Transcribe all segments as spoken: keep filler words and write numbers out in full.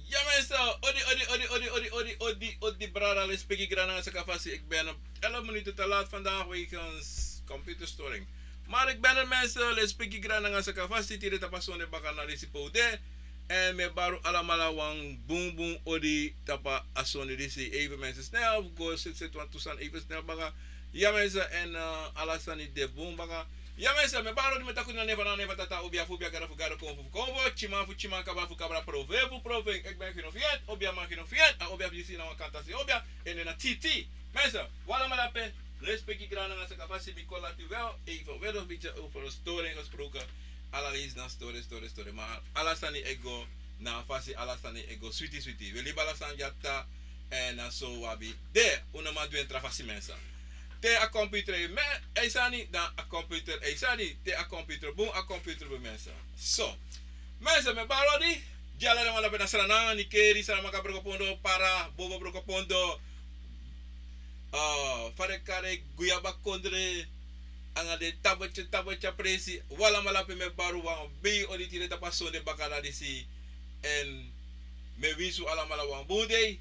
Ya, mensen, odi, odi, odi, odi, odi, odi, odi, odi, brada, lespeki, grani nanga sakafasi. Ik ben op elf minuten te laat vandaag wegens computerstoring. Maar ik ben er, mensen, lespeki, grani nanga sakafasi, tide tapu a sonde baka na disi pe un de. En mi e bari un alamala wan bunbun odi tapu a sonde disi. Even mensen snel, go sit, sit, want to san even snel baka. Ya, mensen, en, eh, ala sani de bun baka. Ya, mensen, mi e bari un odi, mi e taki un na nen fu na nen fu Tata, obia fu obia, Gado fu Gado, konfo fu konfo, tyiman fu tyiman, kaba fu kaba, profeer fu profeer. Ik ben Gino Fiet, obia man Gino Fiet, a obia fu disi na wan kantasi obia, en na T T. Mensen, un alamala pe, lespeki, grani nanga sakafasi, mi kon lati wel even, wel een beetje over storing gesproken. Ala leisi na storing, storing, storing. Maar ala sani e go na fasi, ala sani e go switi, switi. Un e libi ala sani dya, en na so un abi de, un no man du en tra fasi, mensen. Te a computer e meki sani, dan a computer e meki sani. Te a computer bun, a computer bun, mensen. So, mensen, mi e bari un odi, gi ala den wan na Sranan, Nickerie, Saramacca, Brokopondo, Para, Bobo, Brokopondo, eh, fa den e kari en, Guyaba kondre, nanga den tabetya, tabetya presi, un alamala pe mi e bari un wan bigi odi tide tapu a sonde baka na disi. En mi e winsi un alamala wan bun dei.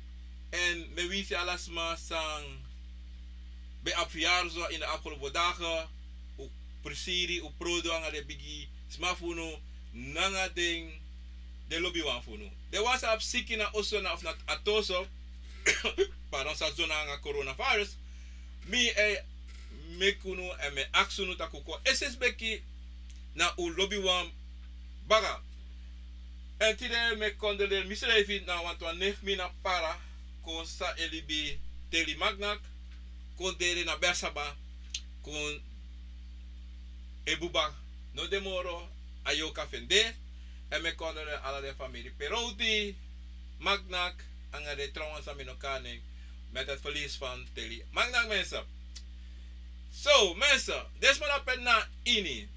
En mi e winsi ala sma san ben abi verjaardag ini de afgelopen dagen, un presi, un prodo nanga den bigi sma fu unu, nanga den, den lobiwan fu unu. Den wan san abi siki na oso na of na a toso, pardon, san dede nanga coronavirus. Mi e meki unu, en mi e aksi unu taki un kon esesbeki na un lobiwan baka. En tide mi e kondoleri misrefi na wantu wan neef fu mi na Para, kon san e libi Teli Magnak, kon dede na Bersaba, kon e buba, no de moro, a yorka fu en de. En mi e kondoleri ala den famiri Perouti, Magnak, nanga den trawan san mi no kan nen, met het verlies van Teli Magnak, mensen. So, mensen, den sma na pe na ini.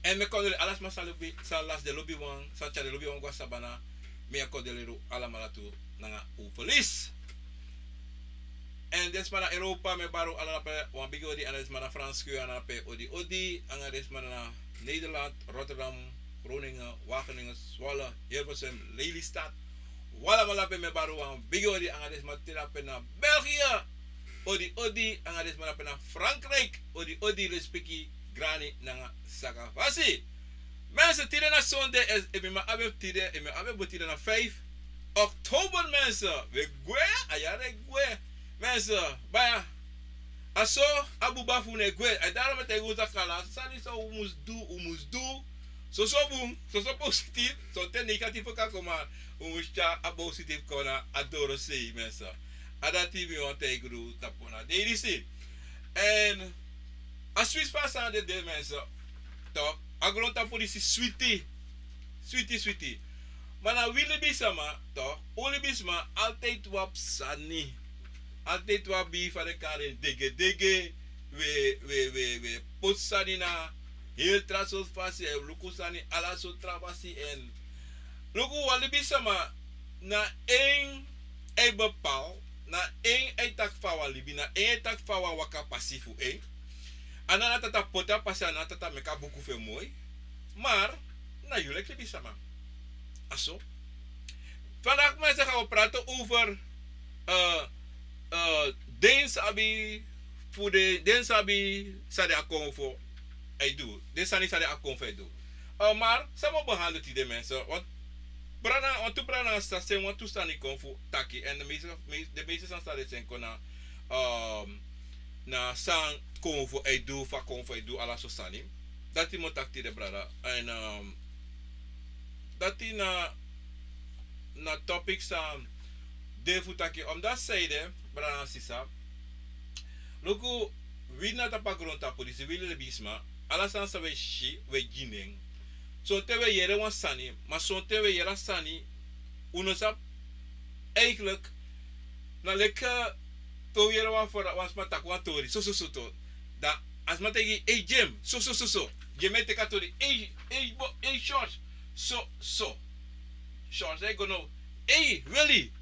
En mi e kondoleri ala sma san lobi, san lasi den lobiwan, san tyari den lobiwan go na sabana. Mi e kondoleri un alamala tu nanga un verlies. En den sma na Europa, mi e bari un ala na pe wan bigi odi, en den sma na Frans, Guyana na pe odi odi, nanga den sma na Nederland, Rotterdam, Groningen, Wageningen, Zwolle, Hilversum, Lelystad. Un alamala pe mi e bari un wan bigi odi, nanga den sma tide na pe na België. Odi odi, nanga den sma na pe na Frankrijk. Odi odi, lespeki, grani nanga sakafasi. Mensen, tide na sonde, efu mi man abi en tide, efu mi abi en bun, tide na vijf oktober, mensen. Wi e gwe, a yari e gwe. Mensen, baya. A so a buba fu unu e gwe. A dati mi e taigi unu taki ala sani san un mus du, un mus du. Soso bun, soso positief, sonten negatief kan kon, ma un mus tyari a positief kon na a dorosei, mensen. A dati mi wani taigi unu tapu na dei disi. En a switi fu a sani de, mensen. Toch, a grontapu disi switi. Switi, switi. Ma na wi libisma, toch, un libisma, altijd wi abi sani. Altijd wi abi, fa den e kari en, degedege, wi e, wi e, wi e, wi e poti sani na heri tra sortu fasi, e luku sani ala sortu tra fasi. En luku, wan libisma, na en e bepaal, na en e taki fa a wani libi, na en e taki fa a wani waka a pasi fu en. A no na tata poti a pasi, a no na tata meki a buku fu en moi. Maar na yu leki libisma. A so. Vandaag, mensen, gaan we praten over, eh, eh, den sabi fu den, den sabi san den a konfo e du. Den sani san den a konfo e du. Eh, maar san mi o behandel tide, mensen, want brada, wantu brada nanga sisa seni wantu sani kon fu taki. En de meeste, me-, de meeste sani san den seni kon na, ehm, na san konfo e du, fa konfo e du, ala sortu sani. Dati mi o taki tide, brada. En, ehm, dati na, na topic san de fu taki. Omdat, san ede, brada nanga sisa, luku, wi na tapu a grontapu disi, wi libisma, ala sani san wi e si, wi e gi nen. Sonten wi e yere wan sani, ma sonten wi e yere a sani, un no sabi, eigenlijk, na leki, te un yere wan fara, wan sma taki wan tori, so, so, so, to. Dan a sma taigi, ei, Jim, so, so, so, so. Jim e teki a tori, ei, ei, bo, ei, George, so, so. George e go now, ei, Willy.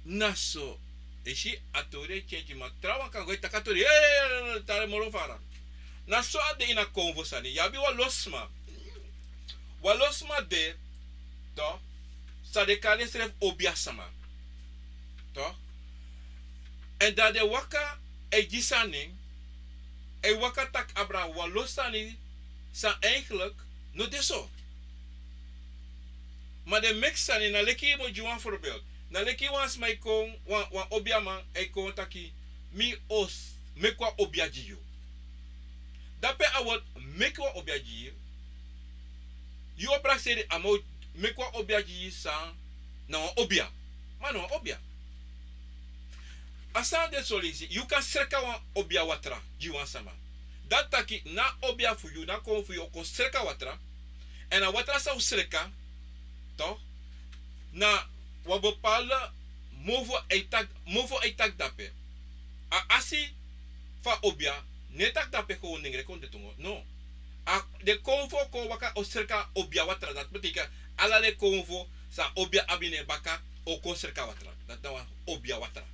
Na so. E si, a tori e kenki, ma trawan kan go e taki a tori, ei, ei, ei, ei, tari moro fara. Na so a de ini a konfo sani. Yu abi wan lo sma. Wan lo sma de, toch, san den kari densrefi obiasma, toch. Èn dan den waka e gi sani, e waka taki abra wan lo sani san eigenlijk no de so. Ma den meki sani, na leki yu mu gi wan voorbeeld. Na leki wan sma e kon, wan, wan obiaman e kon taki: mi o meki wan obia gi yu. Dape a word meki wan obia gi yu, yu o prakseri a mu meki wan obia gi yu san na wan obia. Ma na wan obia. A sani de soleisi yu kan sreka wan obia watra gi wan sama. Dati taki na obia fu yu, na kon fu yu o kon sreka watra. Èn a watra san o sreka, toch, na wan bepaalde mofo e taki, mofo e taki dape. A asi fu a obia, no e taki dape kon nengre kon de tongo, no. A, den konfo kon waka o sreka obia watra. Dati betekent ala den konfo san obia abi na en baka o kon sreka watra. Dati na wan obia watra.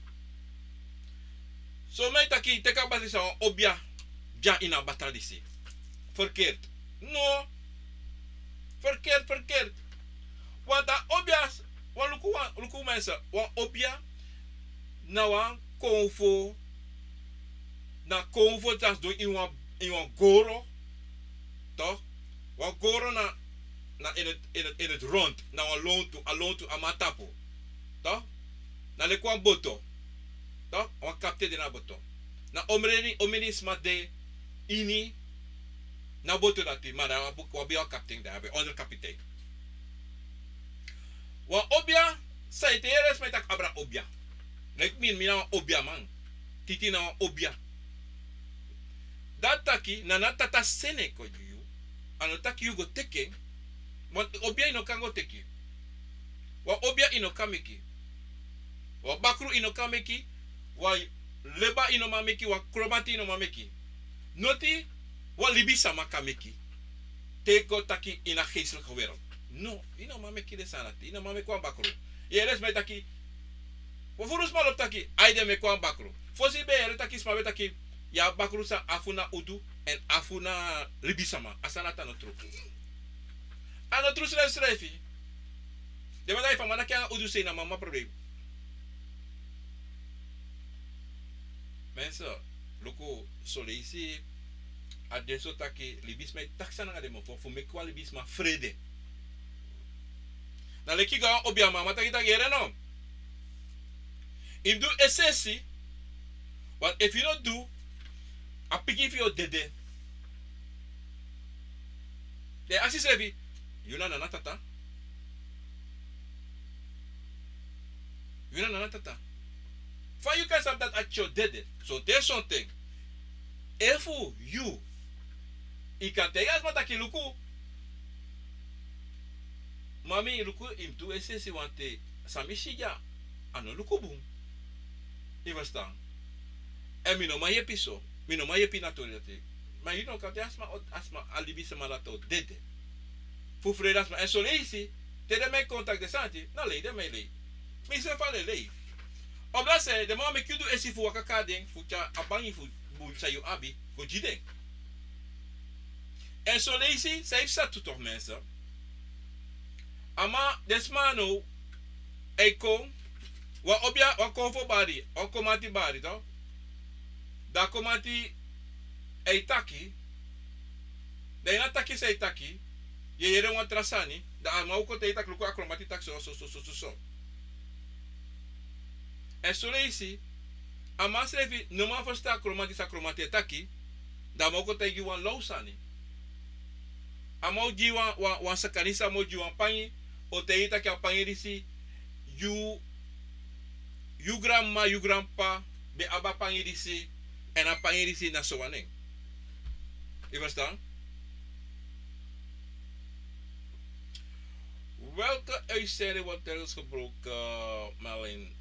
So mi e taki, teki a batra disi, a wan obia dya ini a batra disi. Verkeerd. No. Verkeerd, verkeerd. Want a obia, wan luku, wan luku mensen, wan obia na wan konfo, na konfo dati sidon ini wan, ini wan goro, toch? Wan goro na, na in het, in het, in het rond, na wan lontu, a lontu a man tapu, toch? Na leki wan boto, toch? Wan kapten de na boto. Na omeni, omeni sma de ini na boto dati, ma dan wan bu-, wan ben wan kapten, dan wan ben onderkapitein. Wan obia, san ete yere sma e taki abra obia. Leki mi, mi na wan obiaman. Titi na wan obia. Dati taki na, na tata seni en kon gi yu. A no taki yu go teki en. Want obia yu no kan go teki. Wan obia yu no kan meki. Wan bakru yu no kan meki. Wan leba yu no man meki, wan kromati yu no man meki. Noti wan libisama kan meki. Te kon taki ini a geestelijke wereld. No, yu no man meki den sani dati, yu no man meki wan bakru. Yu yere sma e taki, wan furu sma lobi taki, ai, den meki wan bakru. Fosi yu ben yere taki sma ben taki, yu abi bakru san afu na udu èn afu na libisama. A sani dati a no tru. A no tru srefisrefi. Den man taki fa man naki nanga udu sei na mama problem. Mensen, luku, soleisi a de so taki libisma e taki sani nanga den mofo fu meki wan libisma frede. Na leki go na wan obiaman, a man taki taki yere no. Yu mus du es'esi, want efu yu no du, a pikin fu yu o dede. Den e aksi srefi, yu na nana tata? Yu na nana tata? Fa yu kan sabi dati a tyo dede? So te sonten, efu yu, yu kan taigi a sma taki luku, mami, luku, yu mus du es'esi, want san mi si dya, a no luku bun. Yu ferstan? Èn mi no man yepi so, mi no man yepi na tori dati. Ma yu no kan taigi a sma, a sma, a libisma dati o dede. Fu frede a sma. Èn soleisi, te den man e kon taki den sani dati, na lei den man e lei. Mi srefi a lei lei. Omdat sei, den man o meki yu du esi fu waka kari den, fu tyari a bangi fu bun san yu abi go gi den. Èn soleisi, san yu psa tu toch, mensen. A man, den sma now, e kon, wan obia, wan konfo bari, wan komanti bari, toch? Dan a komanti e taki, dan yu no taki san yu e taki, yu e yere wan tra sani, dan a man o kon taigi yu taki luku, a komanti taki so, so, so, so, so, so. Èn soleisi, a man srefi no man ferstan a komanti, san a komanti e taki, dan a man o kon taigi yu wan law sani. A man o gi wan, wan, wan saka disi, a man o gi wan pangi, o taigi yu taki a pangi disi, yu, yu granmama, yu granpapa ben abi a pangi disi, èn a pangi disi na sowan nen. Yu ferstan? Welke uitzending wordt tijdens gebroken, Marlin?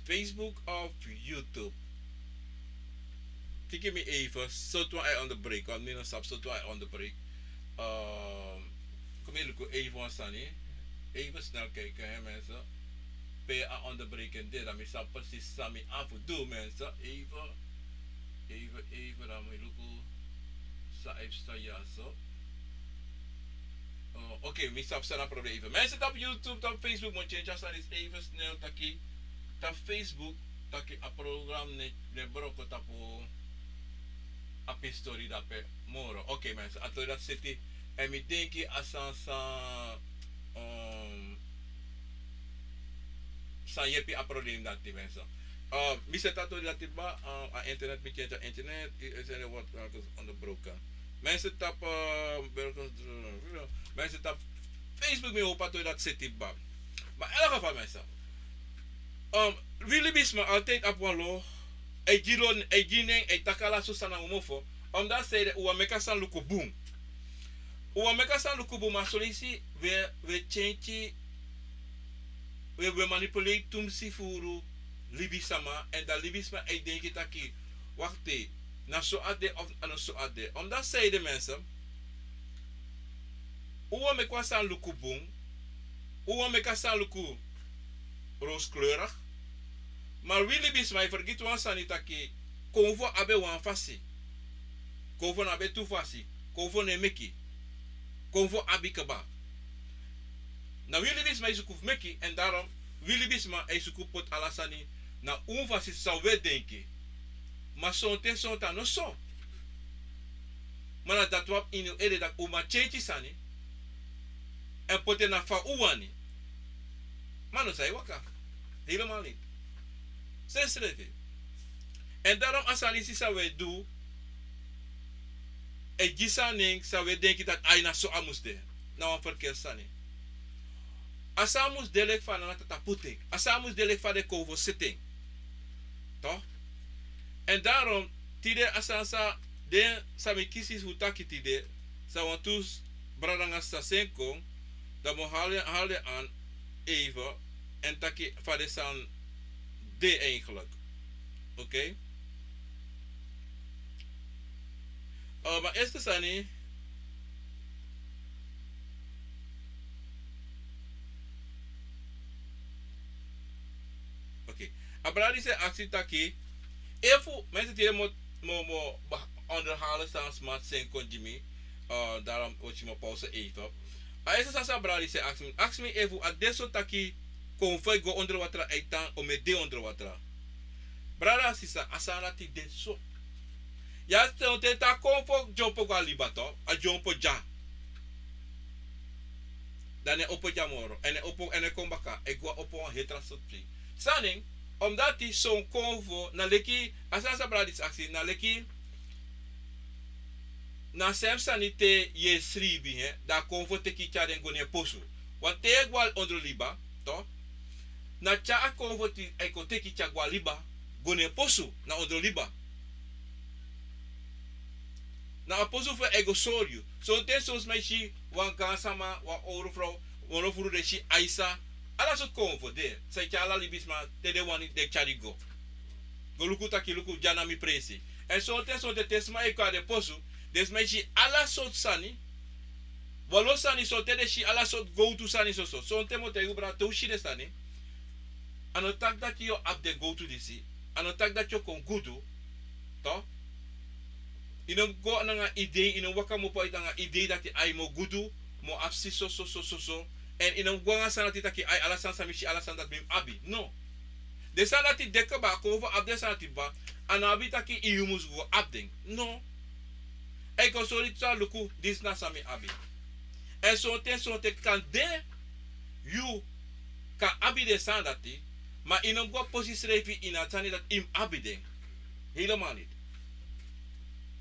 Facebook of YouTube? Kiki mi even, sortu wan a onderbreek, want mi no sabi sortu wan a onderbreek. Ehm, kom hier, luku even wan sani. Even snel kijken, hè, mensen. Pe a onderbreking dit, dan mi sabi precies san mi afu du, mensen. Even, even, even, dan mi luku. Sa even staan, ja, zo. Oh, oké, mi sabi san na problem even. Mensen, tapu YouTube, tapu Facebook, mi o change a sani even snel taki. Tapu Facebook, taki a program no e, no e broko tapu a pisi tori dape moro. Oké, mensen, a tori dati seti. Èn mi denki a sani san, um, san yepi a problem dati, mensen. Uh, mi seti a tori dati kaba, uh, a internet, mi change a internet, i, i, i, wordt telkens onderbroken. Mensen tapu, uh, burgers, mensen tapu Facebook, mi hopi a tori dati seti kaba. Maar in elk geval, mensen. Um, wi libisma altijd abi wan lo, a e gi lo, a e gi nen, a e taki ala sortu sani nanga mofo. Omdat a sani de, un wani meki a sani luku bun. Un wani meki a sani luku bun, ma son leisi wi e, wi e kenki, wi e, wi e manipulate tumsi furu libisma, èn dan libisma e denki taki, wakti, na so a de of a no so a de. Omdat a sani de, mensen, un wani meki wan sani luku bun, un wani meki a sani luku rooskleurig. Ma wi libisma e fergiti wan sani taki, konfo abi wan fasi. Konfo no abi tu fasi. Konfo no e meki. Konfo abi kaba. Na wi libisma e suku fu meki, èn daarom wi libisma e suku poti ala sani na un fasi san wi e denki. Ma sonten, sonten a no so. Ma na dati wi abi ini un ede, dati un man kenki sani èn poti en na fa un wani. Ma a no sa e waka. Helemaal niet. Sensrefi. Èn daarom a sani disi san wi e du, e gi sani san wi e denki dati ai na so a mus de. Na wan ferkeerde sani. A sani mus de leki fa a nana tata poti en. A sani mus de leki fa den konfo seti en. Toch? Èn daarom, tide a sani san, den san mi kisi fu taki tide, san wantu brada nanga sisa seni kon, dan mi o hali, hali den an even, èn taki fa den sani de eigenlijk. Oké? Uh, ma eerste sani. Oké. A brada disi e aksi taki, efu, mensen, tide mi o, mi o, mi o onderhalen san sma seni kon gi mi, uh, daarom o si mi o pauze even. A eerste sani san a brada disi e aksi mi, aksi mi efu a de so taki konfo e go onder water, a e tan, o mi e de onder water. Brada, sisa, a sani dati de so. Ya, sonten te a konfo dyompo go a liba, toch, a dyompo dya. Dan a e opo dya moro, èn a e opo, èn a e kon baka, a e go opo wan heri tra sortu. San na en? Omdat son konfo, na leki, a sani san a brada disi aksi, na leki, na a sem sani te yu e sribi, hè, dan a konfo teki tyari en go na en posu. Want te yu e go a ondro liba, toch, na tyari a konfo, te a e kon teki tyari go a liba, go na en posu, na ondro liba. Na a posu fu en a e go sori yu. Sonten son sma e si wan gaansama, wan owru frow, wan owru frow, den e si aisa. Ala sortu konfo de, san e tyari ala libisma, te den wani den e tyari go. Go luku taki luku, dya na mi presi. Èn sonten, sonten te sma e kon a den posu, den sma e si ala sortu sani. Wan lo sani, sonten den si ala sortu gowtu sani soso. Sonten mi o taigi yu brada, te un si den sani, a no taki dati yu o abi den gowtu disi. A no taki dati yu o kon gudu. Toch? Yu no mus go nanga idei, yu no mus waka kmopo nanga idei dati ai mi o gudu, mi o abi si soso, soso, soso. Èn yu no mus go nanga sani dati taki ai ala sani san mi si, ala sani dati mi mus abi. No. Den sani dati de kaba, a konfo abi den sani dati kaba, a no abi taki yu mus go abi den. No. A e kon sori yu taki luku, disi na san mi abi. Èn sonten, sonten kan de, yu kan abi den sani dati, ma yu no mus go posi yusrefi ini a sani dati yu mus abi den. Helemaal niet.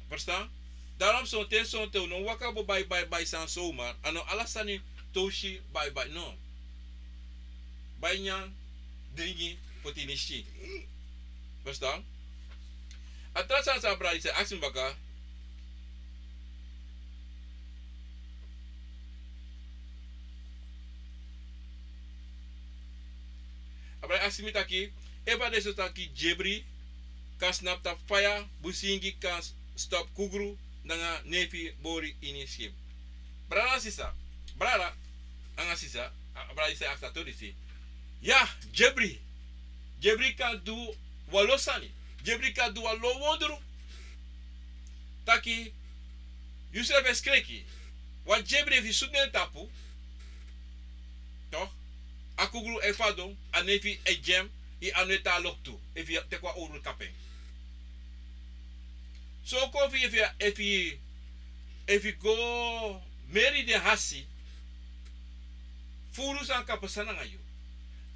Verstaan? Daarom sonten, sonten un no mus waka bo bai, bai, bai sani zomaar. A no ala sani te un si bai, bai, no. Bai nyan, dringi, poti ini skin. Verstaan? A tra sani san a brada disi e aksi mi baka. A brada e aksi mi taki, efu a de so taki dyebri kan snapu tapu faya, busingi kan stop kugru nanga nefi bori ini skin. Brada, sisa, brada nanga sisa, a, a brada disi e aksi a tori disi. Ya, dyebri. Dyebri kan du wan lo sani. Dyebri kan du wan lo wondru. Taki, Yu srefi e skreki. Wan dyebri efu yu sutu na en tapu, toch, a kugru e fadon, a nefi e gi en, yu anu e tan a loktu efu yu teki wan owru tapu en. So kon fu yu efu yu, efu yu, efu yu go meri den hasi, furu san kan pasa nanga yu.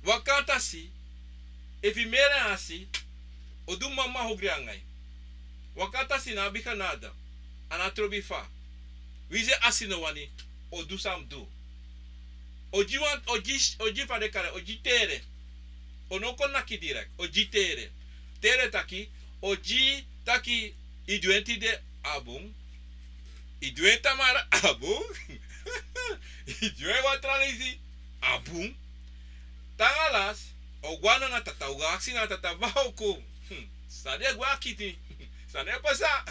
Waka a tasi, efu yu meri en hasi, o du mama hogri anga yu. Waka a tasi na a bika nada, a na trobi fa. Winsi a si no wani, o du san a mu du. O gi wan, o gi, o gi fa den kari en, o gi tere. O no kon naki direct, o gi tere. Tere taki, o gi taki, i du en tide, a bun. I du en tamara, a bun. I du en wan tra leisi, a bun. Te a lasi, o go na tata, o go aksi na tata, fa o kon. Hmm. San den e go akiti. San den e pasa.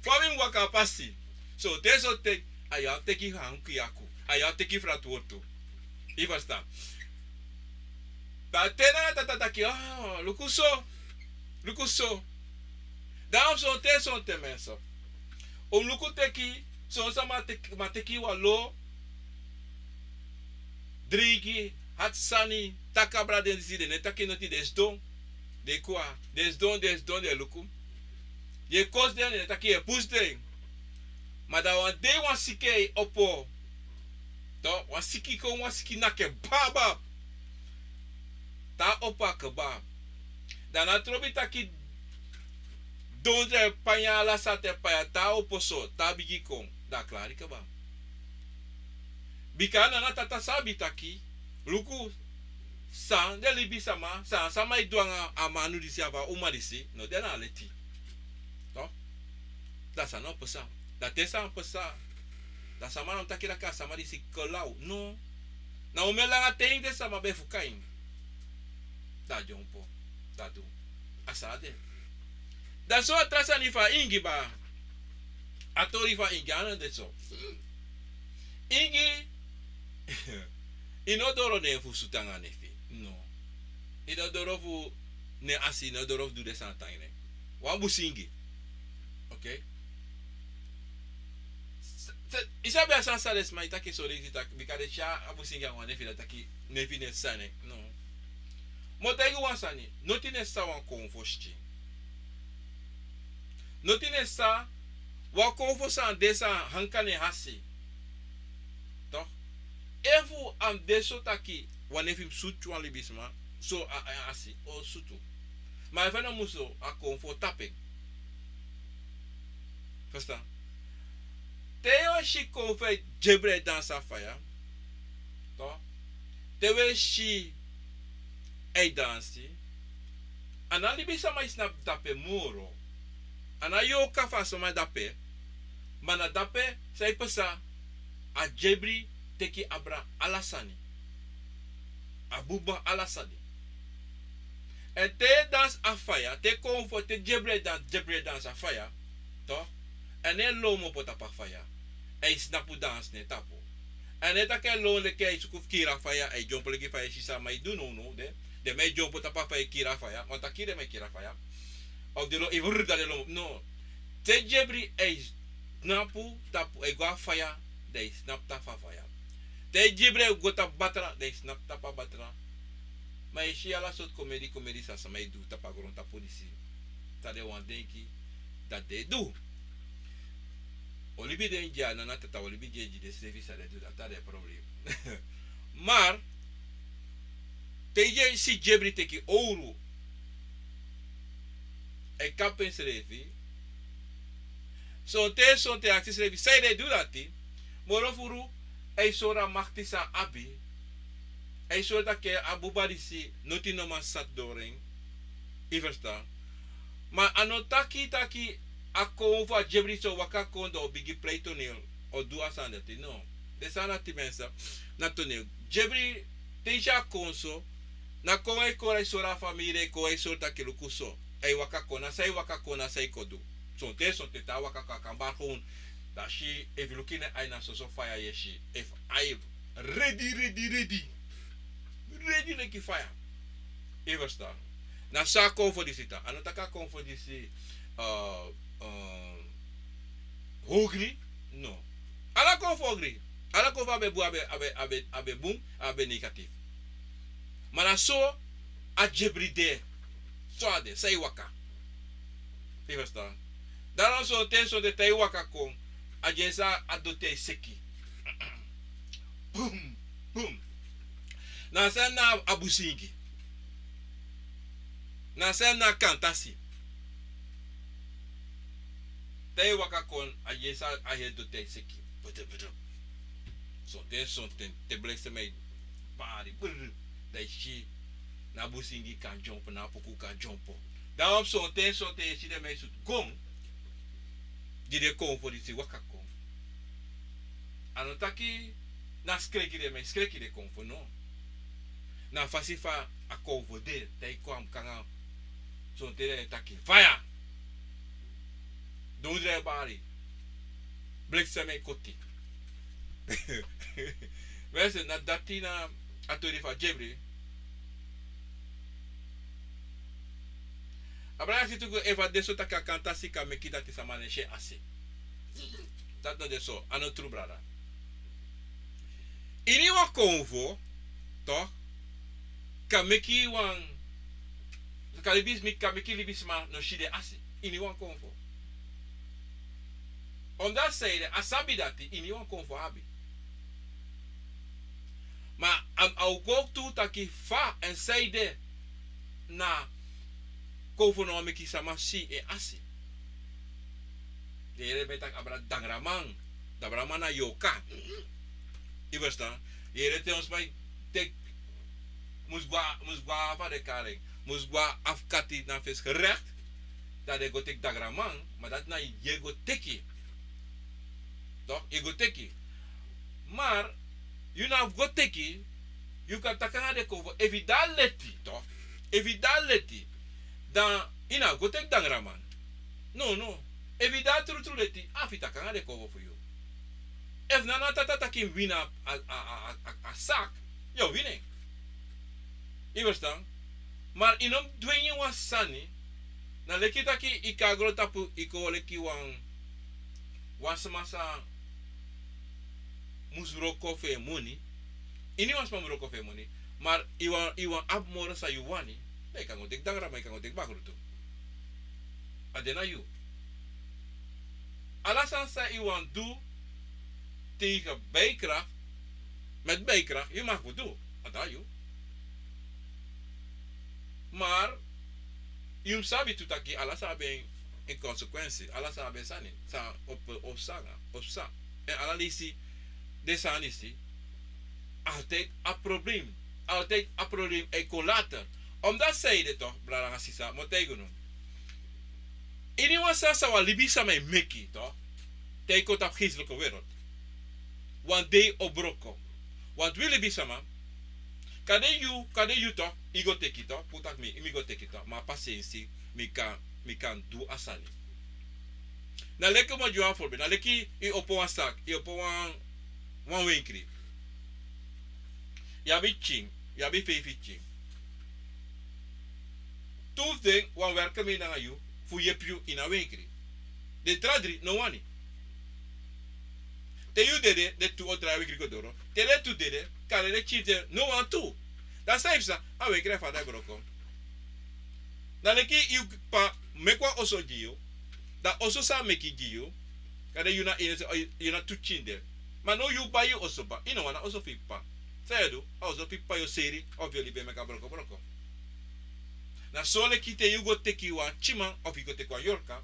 Fa mi mu waka a pasi. So te so te, a yu abi teki fu a kwiyaku. A yu abi teki fu a twotu. I ferstan. Da te na tata taki, oh, luku so. Luku so. Da a mus so te so te menso. Un luku teki, son sama teki, ma teki wan lo, drigi, hati sani, taki abra den disi, den no e taki noti, den sidon, den kon, den sidon, den sidon, den luku. Yu e kosi den, den no e taki, yu e pusu den. Ma da wan dei wan siki e opo. Toch, wan siki kon, wan siki naki en baba. Te a opo a kaba. Da na trobi taki dondra e panya, ala sani e panya, te a opo so, te a bigin kon, da a klari kaba. Bika na a tata sabi taki, luku, san den libisama, san a sama e du anga a manu disi, a fu a uma disi, no de na a leti. Toch? Da san no pasa. Da te san pasa, da sama no mu taki taki a sama disi kon law. No. Na omen langa ten den sama ben fuka en. Da dyompo. Da du. A san a de. Da so a tra sani fu a ingi, ba. A tori fu a ingi a no de so. Ingi, i no doro nen fu sutu anga nefi. No. I no doro fu ne asi, i no doro fu du den sani tan ini en. Wan busi ingi. Okay? S-, s-, i sabi a sani san den sma e taki so, den e taki, bika den si a busi ingi anga wan nefi, da taki nefi no e sani. No. Mi o taigi wan sani, noti no e sa wan konfo skin. Noti no e sa wan konfo san de san hanka na en hasi. Toch? Efu a mu de so taki wan nefi mu sutu wan libisma, so a, a, a si o sutu. Ma efu a no musu, a konfo o tapu en. Ferstan? Te yu o si konfo e dyebri e dansi a faya. Toch? Te wi e si a e dansi. A no libisama e snapu dape moro. A no yu o kan fu a sama dape. Ma na dape san e pasa, a dyebri teki abra ala sani. A buba ala sani. Èn te yu e dansi a faya, te konfo, te dyebri e dansi, dyebri e dansi a faya. Toch? A no e low mopo tapu a faya. A e snapu dansi na en tapu. A no e taki a e low leki a e suku fu kiri a faya, a e dyompo leki fa yu e si sama e du nownow de. Den man e dyompo tapu a faya e kiri a faya, want a kiri den man e kiri a faya. Of den low, efu den low mopo. No. Te dyebri e snapu tapu, e go a faya, da e snapu tapu a faya. Te dyebri e go tapu batra, da e snapu tapu a batra. Ma yu e si ala sortu komedi, komedi san sama e du tapu a grontapu disi. San den wani denki, dati den e du. O libi den gi a nana tata, o libi gi en gi densrefi, san den e du, dati a den problem. Maar, te yu e si dyebri teki owru, a e kapu ensrefi. Sonten, sonten a e aksi ensrefi, san ede e du dati? Moro furu, a e sori a makti san a abi. A e sori taki a buba disi, noti no man sati doro en. Yu ferstan? Ma a no taki taki a konfo, a dyebri so waka kon, da o bigin plei toneel, o du a sani dati, no. Den sani dati, mensen, na toneel. Dyebri, te yu si a kon so, na kon a e kon, a e sori a famiri, a e kon, a e sori taki luku so. A e waka kon, na san a e waka kon, na san a e kon du. Sonten, sonten te a waka kon, a kan bari gewoon. Da si, efu yu luku ini en ai, na soso faya yu e si. Efu ai, ready, ready, ready. Ready leki faya. Yu ferstan? Na so a konfo disi tan. A no taki a konfo disi, eh, eh, Hogri? No. Ala konfo hogri. Ala konfo abi bun, abi, abi, abi, abi bun, abi negatief. Ma na so a dyebri de. So a de, san e waka. Yu e ferstan? Daarom sonten, sonten te yu waka kon, a dyesi a doti e seki. Bum, bum. Na san na a busingi. Na san na a kantasi. Te yu waka kon, a dyesi a heri doti e seki. Budu, budu. Sonten, sonten, te bliksem e bari, brr, dan yu si na a busingi kan dyompo, na a puku kan dyompo. Dan op sonten, sonten yu e si den man e sutu gon, di den konfo disi waka kon. A no taki na skreki den man e skreki den konfo, no. Na a fasi fa a konfo de, te yu kon a mus kon nanga, sonten den e taki faya. Dondra e bari. Bliksem e koti. Mensen, na dati na a tori fu a dyebri. Abraham si tu go efu a de so taki a kantasi kan meki dati sama no e si en asi. Dati no de so, a no tru, brada. Ini wan konfo, toch, kan meki wan, kan libis-, kan meki libisma no si den asi. Ini wan konfo. Omdat sanede a sabi dati ini wan konfo abi. Ma a, a o go tu taki fa èn sanede na konfo no wani meki sama si en asi. Yu e yere mi e taki abra dangraman. Dangraman na yorka. Yu e ferstan? Yu e yere te wan sma e teki, mus go a, mus go a, fa den e kari en, mus go a afkati na fesi gerecht. Dan den go teki dangraman, ma dati na yu e go teki. Toch, yu e go teki. Maar yu no abi go teki, yu kan taki nanga den konfo, efu yu de na leti, toch? Efu yu de na leti, dan yu no abi go teki dangraman. No, no. Efu yu de na trutru leti, a fu yu taki nanga den konfo fu yu. Efu na, na tata taki mi wini a, a, a, a, a, a saki, yu o wini en. Yu e ferstan? Maar yu no mus du en ini wan sani, na leki taki yu kon na grontapu, yu kon leki wan, wan sma san mus wroko fu en moni. Iniwan sma mus wroko fu en moni. Maar yu wani, yu wani abi moro san yu wani. Dan yu kan go teki dangraman, yu kan go teki bakru tu. A de na yu. Ala sani san yu wani du tegen bijkracht, met bijkracht, yu mag fu du. A de na yu. Maar yu mus sabi tu taki ala sani abi en consequentie, ala sani abi en sani san o, o sanga, o sa. Èn ala leisi den sani disi, altijd a probleem. Altijd a probleem e kon later. Omdat sanede toch, brada nanga sisa, mi o taigi unu. Iniwan sani san wan libisma e meki, toch, te yu kon tapu geestelijke wereld, wan dei o broko. Want wi libisma, kande yu, kande yu toch, yu go teki toch, puru taki mi, mi go teki toch, ma pasensi, mi kan, mi kan du a sani. Na leki mi o gi wan voorbeeld, na leki yu opo wan saki, yu opo wan, wan wenkri. Yu abi pikin, yu abi feifi pikin. Tu fu den wani werk mee nanga yu fu yepi yu ini a wenkri. Den tra dri no wani. Te yu dede, den tu o drai a wenkri go doro. Te den tu dede, kande den pikin fu den no wani tu. Dan san e psa, a wenkri e fadon e broko. Na leki yu p'pa meki wan oso gi yu, dan oso san a meki gi yu, kande yu na ini, yu na tu pikin de. Ma now yu bai yu oso, ma yu no wani a oso fu yu p'pa. San yu o du? A oso fu yu p'pa yu o seri, of yu o libi en meki a broko broko. Na so leki te yu go teki wan pikinman of yu go teki wan yorka,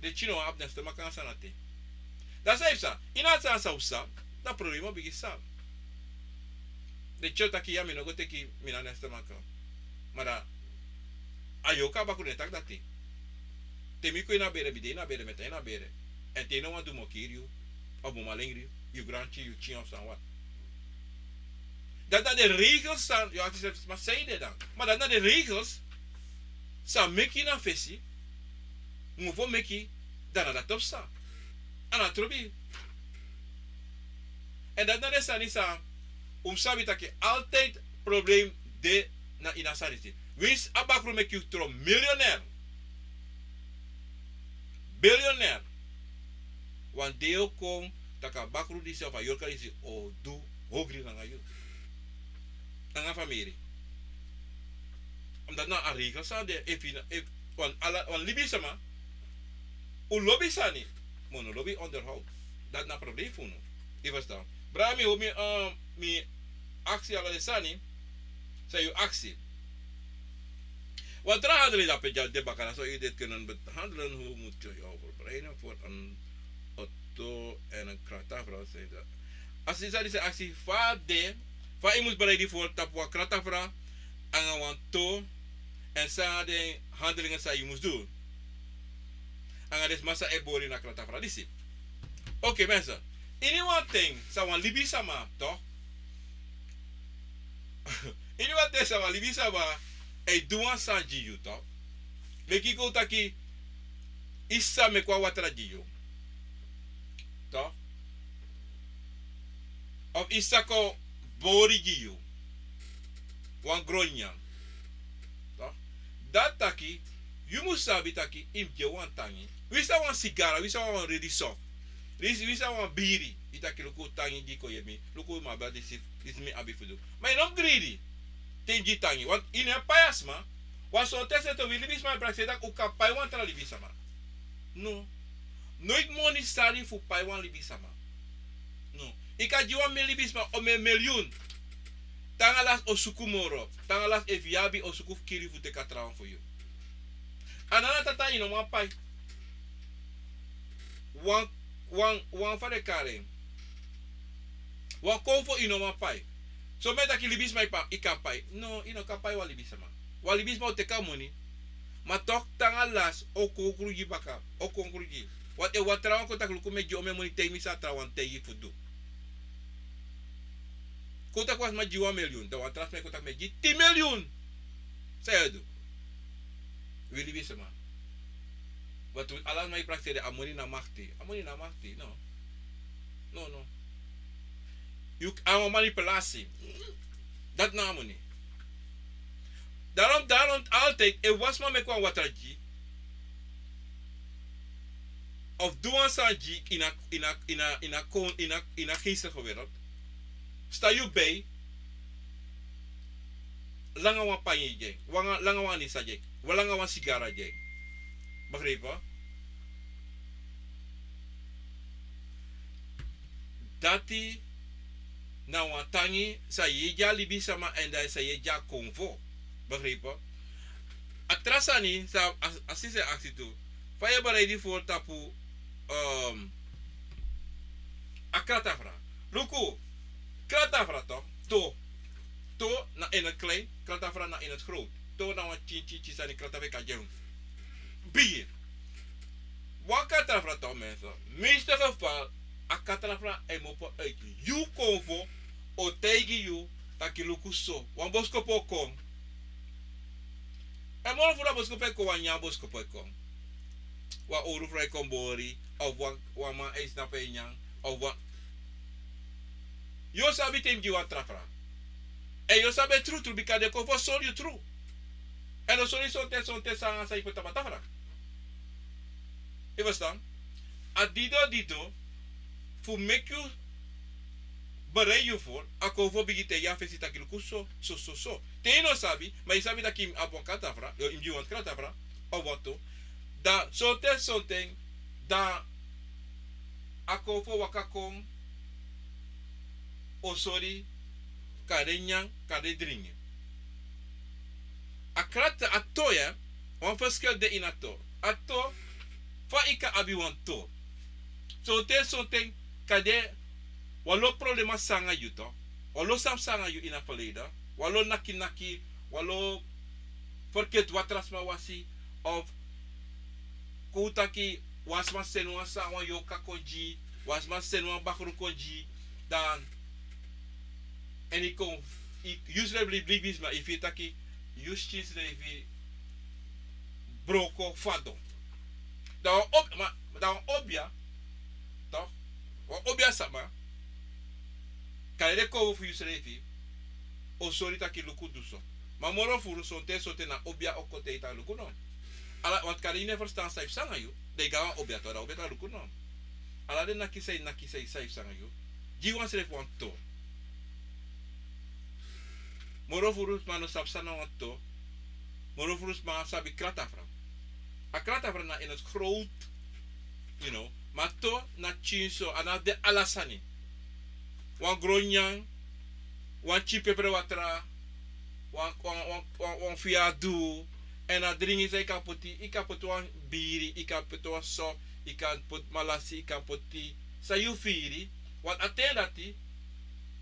den pikin no wani abi den stomach nanga sani na te. Dan san e psa, ini a sani san un psa, dan problema o bigin psa. Den pikin o taki ya, mi no go teki, mi no abi den stomach. Ma dan a yorka bakru no e taki dati. Te mi kon ini a bere, mi de ini a bere, mi e tan ini a bere. Èn te yu no wani du, mi o kiri yu, of mi o malengri yu, yu granpikin, yu pikin of san wani. Dati na den regels san, yu o aksi srefi, ma san e de dan? Ma dati na den regels san meki na fesi, mofo meki, dan na dati o psa. A no trobi. Èn dati na den sani san un mus sabi taki altijd probleem de na ini a sani disi. Winsi a bakru meki yu tron miljonair, biljonair, Wan dei o kon, tak' a bakru disi of a yorka disi o du hogri nanga yu, nanga famiri. Omdat na a regel san de, efu yu na, efu wan, ala, wan libisama, un lobi sani, ma un no lobi onderhoud. Dati na problem fu unu. Yu ferstan? Brada, mi, mi, eh, mi aksi ala den sani san yu aksi. Wan tra handel dati pe dya de baka, na so yu dati kan behandelen, hoe moet je jou voorbereiden voor een auto en een kratafra, zei dat. A sisa disi e aksi fa a de, fa yu mus bereid yu fu tapu wan kratafra nanga wan to, èn san na den handelingen san yu mus du. Nanga den sma san e bori na kratafra disi. Oké, mensen. Iniwan ten san wan libisama, toch? Iniwan ten san wan libisama e du wan sani gi yu, toch? Leki kon taki yu sisa meki wan watra gi yu, toch? Of yu sisa kon bori gi yu wan gron nyanyan, toch? Dati taki yu mus sabi taki yu mus gi en wan tangi. Winsi a wan sigara, winsi a wan redi soft, winsi, winsi a wan biri, yu taki luku, tangi gi yu kon gi mi, luku, mi abi disi, disi mi abi fu du. Ma yu no mus gridi te yu gi tangi, want yu no e pai a sma. Wan sonten sete wi libisma e prakseri taki un kan pai wan tra libisama. No. Noiti moni sari fu pai wan libisama. No. Yu kan gi wan mi libisma omeni milyun. Te nanga lasi o suku moro. Te nanga lasi efu yu abi, o suku fu kiri fu teki a trawan fu yu. A nana tata yu no man pai. Wan, wan, wan fa den e kari en. Wan konfo yu no man pai. Son meni e taki libisma yu kan pai. No, yu no kan pai wan libisma. Wan libisma o teki a moni. Ma toch te nanga lasi o kon krugi baka, o kon krugi. Want efu wan trawan kon taki luku, mi e gi omeni moni, taigi mi san a trawan taigi fu du. Kon taki wan sma gi wan milyun, dan wan tra sma e kon taki mi e gi tin milyun. San yu e du? Wi libisma. Want ala sma e prakseri a moni na makti. A moni na makti, no. No, no. Yu, a wan manipulasi. Dati na a moni. Daarom, daarom altijd, efu wan sma meki wan watra gi yu, of du wan sani gi yu ini a, ini a, ini a, ini a kon, ini a, ini a geestelijke wereld, sta yu bij, langa wan panya gi en, wan, langa wan anisa gi en, wan, langa wan sigara gi en. Begrijp? Dati na wan tangi san yu e gi a libisama, èn dan san yu e gi a konfo. Begrijp? A tra sani san a, a sisa e aksi tu. Fa yu e bereid yu fu tapu, ehm, a kratafra. Luku, kratafra toch, to. To na in het klein, kratafra na in het groot. To na wan tyin tyin tyin sani, kratafra e kan gi en bigi. Wan kratafra toch, mensen. Meeste geval, a kratafra e mopo uit yu konfo, o taigi yu taki luku so. Wan boskopu o kon. Èn moro furu a boskopu e kon, wan nyanyan boskopu e kon. Wan owru frow e kon bori, of wan, wan man e snapu e nyan, of wan. Yu o sabi te yu mus gi wan tra fra. Èn yu o sabi en trutru, bika den konfo o sori yu tru. Èn den o sori yu sonten sonten san san yu poti tapu a tra fra. Yu ferstan? A dido dido fu meki yu bereid yu fu, a konfo bigin taigi yu a fesi taki luku so, so, so, so. Te yu no sabi, ma yu sabi taki yu mus abi wan kratafra, yu mus gi wan kratafra, of wan to. Dan sonten sonten, dan a konfo waka kon, o sori, kari nyan, kari dringi. A krata, a to ya, wan ferskel de ini a to. A to, fa yu kan abi wan to. Sonten sonten, kande wan lo problema sani nanga yu toch. Wan lo sani sani nanga yu ini a verleden. Wan lo naki naki, wan lo ferketi wan tra sma wasi, of kon taki wan sma seni wan sani, wan yorka kon gi yu, wan sma seni wan bakru kon gi yu, dan, èn yu kon, yu, yu srefi libisma, yu firi taki yu skin srefi broko fadon. Dan wan ob-, ma, dan wan obia, toch? Wan obia sama, kande den konfo fu yu srefi, o sori taki luku du so. Ma moro furu sonten sonten na obia o kon taigi yu taki luku no. Ala, want kande yu no e ferstan san yu psa nanga yu, dan yu go na wan obia toch, dan obia taki luku no. Ala den naki san yu naki, san yu san yu sanga yu, gi wan srefi wan to. Moro furu sma no sabi san na wan to. Moro furu sma sabi kratafra. A kratafra na in het groot, you know, ma to na kinso, a no abi den ala sani. Wan gron nyan, wan kin peperwatra, wan wan wan wan wan fiya du. Èn a dringi san yu kan poti, yu kan poti wan biri, yu kan poti wan so, yu kan poti malasi, yu kan poti san yu firi. Want a ten dati,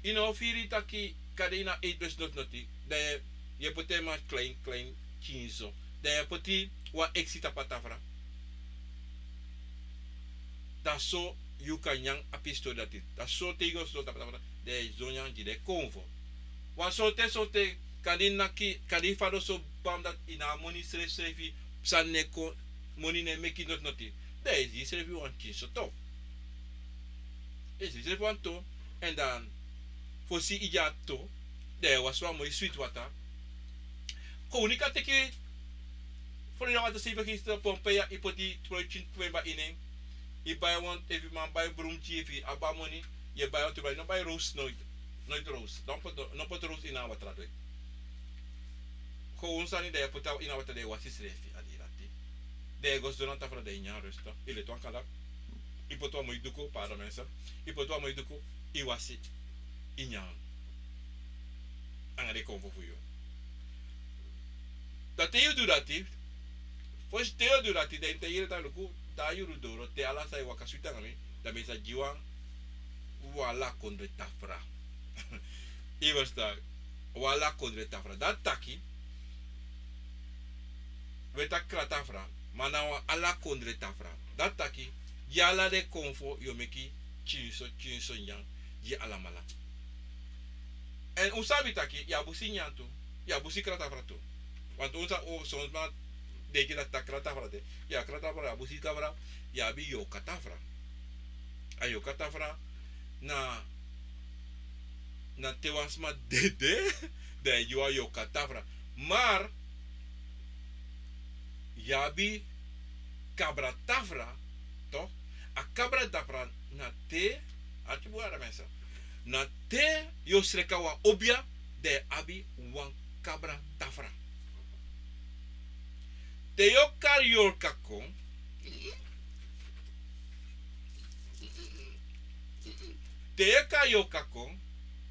yu no firi taki kande yu na eiti blesi noti noti, dan yu e poti en man klein klein kinso, dan yu e poti wan eksi tapu a tafra. Dan so yu kan nyan a pisi tori dati. Dan so te yu go sidon tapu a tafra, dan yu e sidon nyan gi den konfo. Wan sonten sonten, kande yu naki, kande yu fadon so bam dati, yu na a moni srefsrefi, sani no e kon, moni no e meki noti noti, dan yu e gi yusrefi wan kinso to. Yu e gi yusrefi wan to. Èn dan fosi yu gi a to, dan yu e wasi wan moi switi wata. Kownu kan teki froya wata sefi, gisteren pompeya, yu poti tron pikin kwemba ini en. Yu bai wan, efu yu man bai brumki, efu yu abi a moni, yu e bai wan tron, yu no bai roos noiti. Noiti roos, no poti roos ini a watra dwe. Kownu sani, dan yu e poti a ini a watra, dan yu e wasi yusrefi a dei dati. Dan yu e go sidon na tafra, dan yu nyan resta, yu leti wan kanda, yu poti wan moi duku, pardon mensen, yu poti wan moi duku, yu wasi, yu nyan anga den konfo fu yu. Dan te yu du dati, fosi te yu du dati, dan yu e taigi yu ete taki luku, te a yuru doro, te ala sani waka switi anga mi, dan mi sa gi wan, wan ala kondre tafra. Yu e ferstan? Wan ala kondre tafra. Dati taki, wi e taki kratafra, ma na wan ala kondre tafra. Dati taki, gi ala den konfo yu o meki kinso kinso nyan gi alamala. Èn un sabi taki yu abi si nyan tu, yu abi si kratafra tu. Want un sa, o, son sma denki dati a kratafra de. Yu abi kratafra, yu abi si kabra, yu abi yorka tafra. A yorka tafra na, na te wan sma dede, dan yu e gi wan yorka tafra. Maar yu abi kabra tafra, toch? A kabra tafra na te, arki bun, ala mensen, na te yu o sreka wan obia, dan yu abi wan kabra tafra. Te yu o kari yorka kon, te yu e kari yorka kon,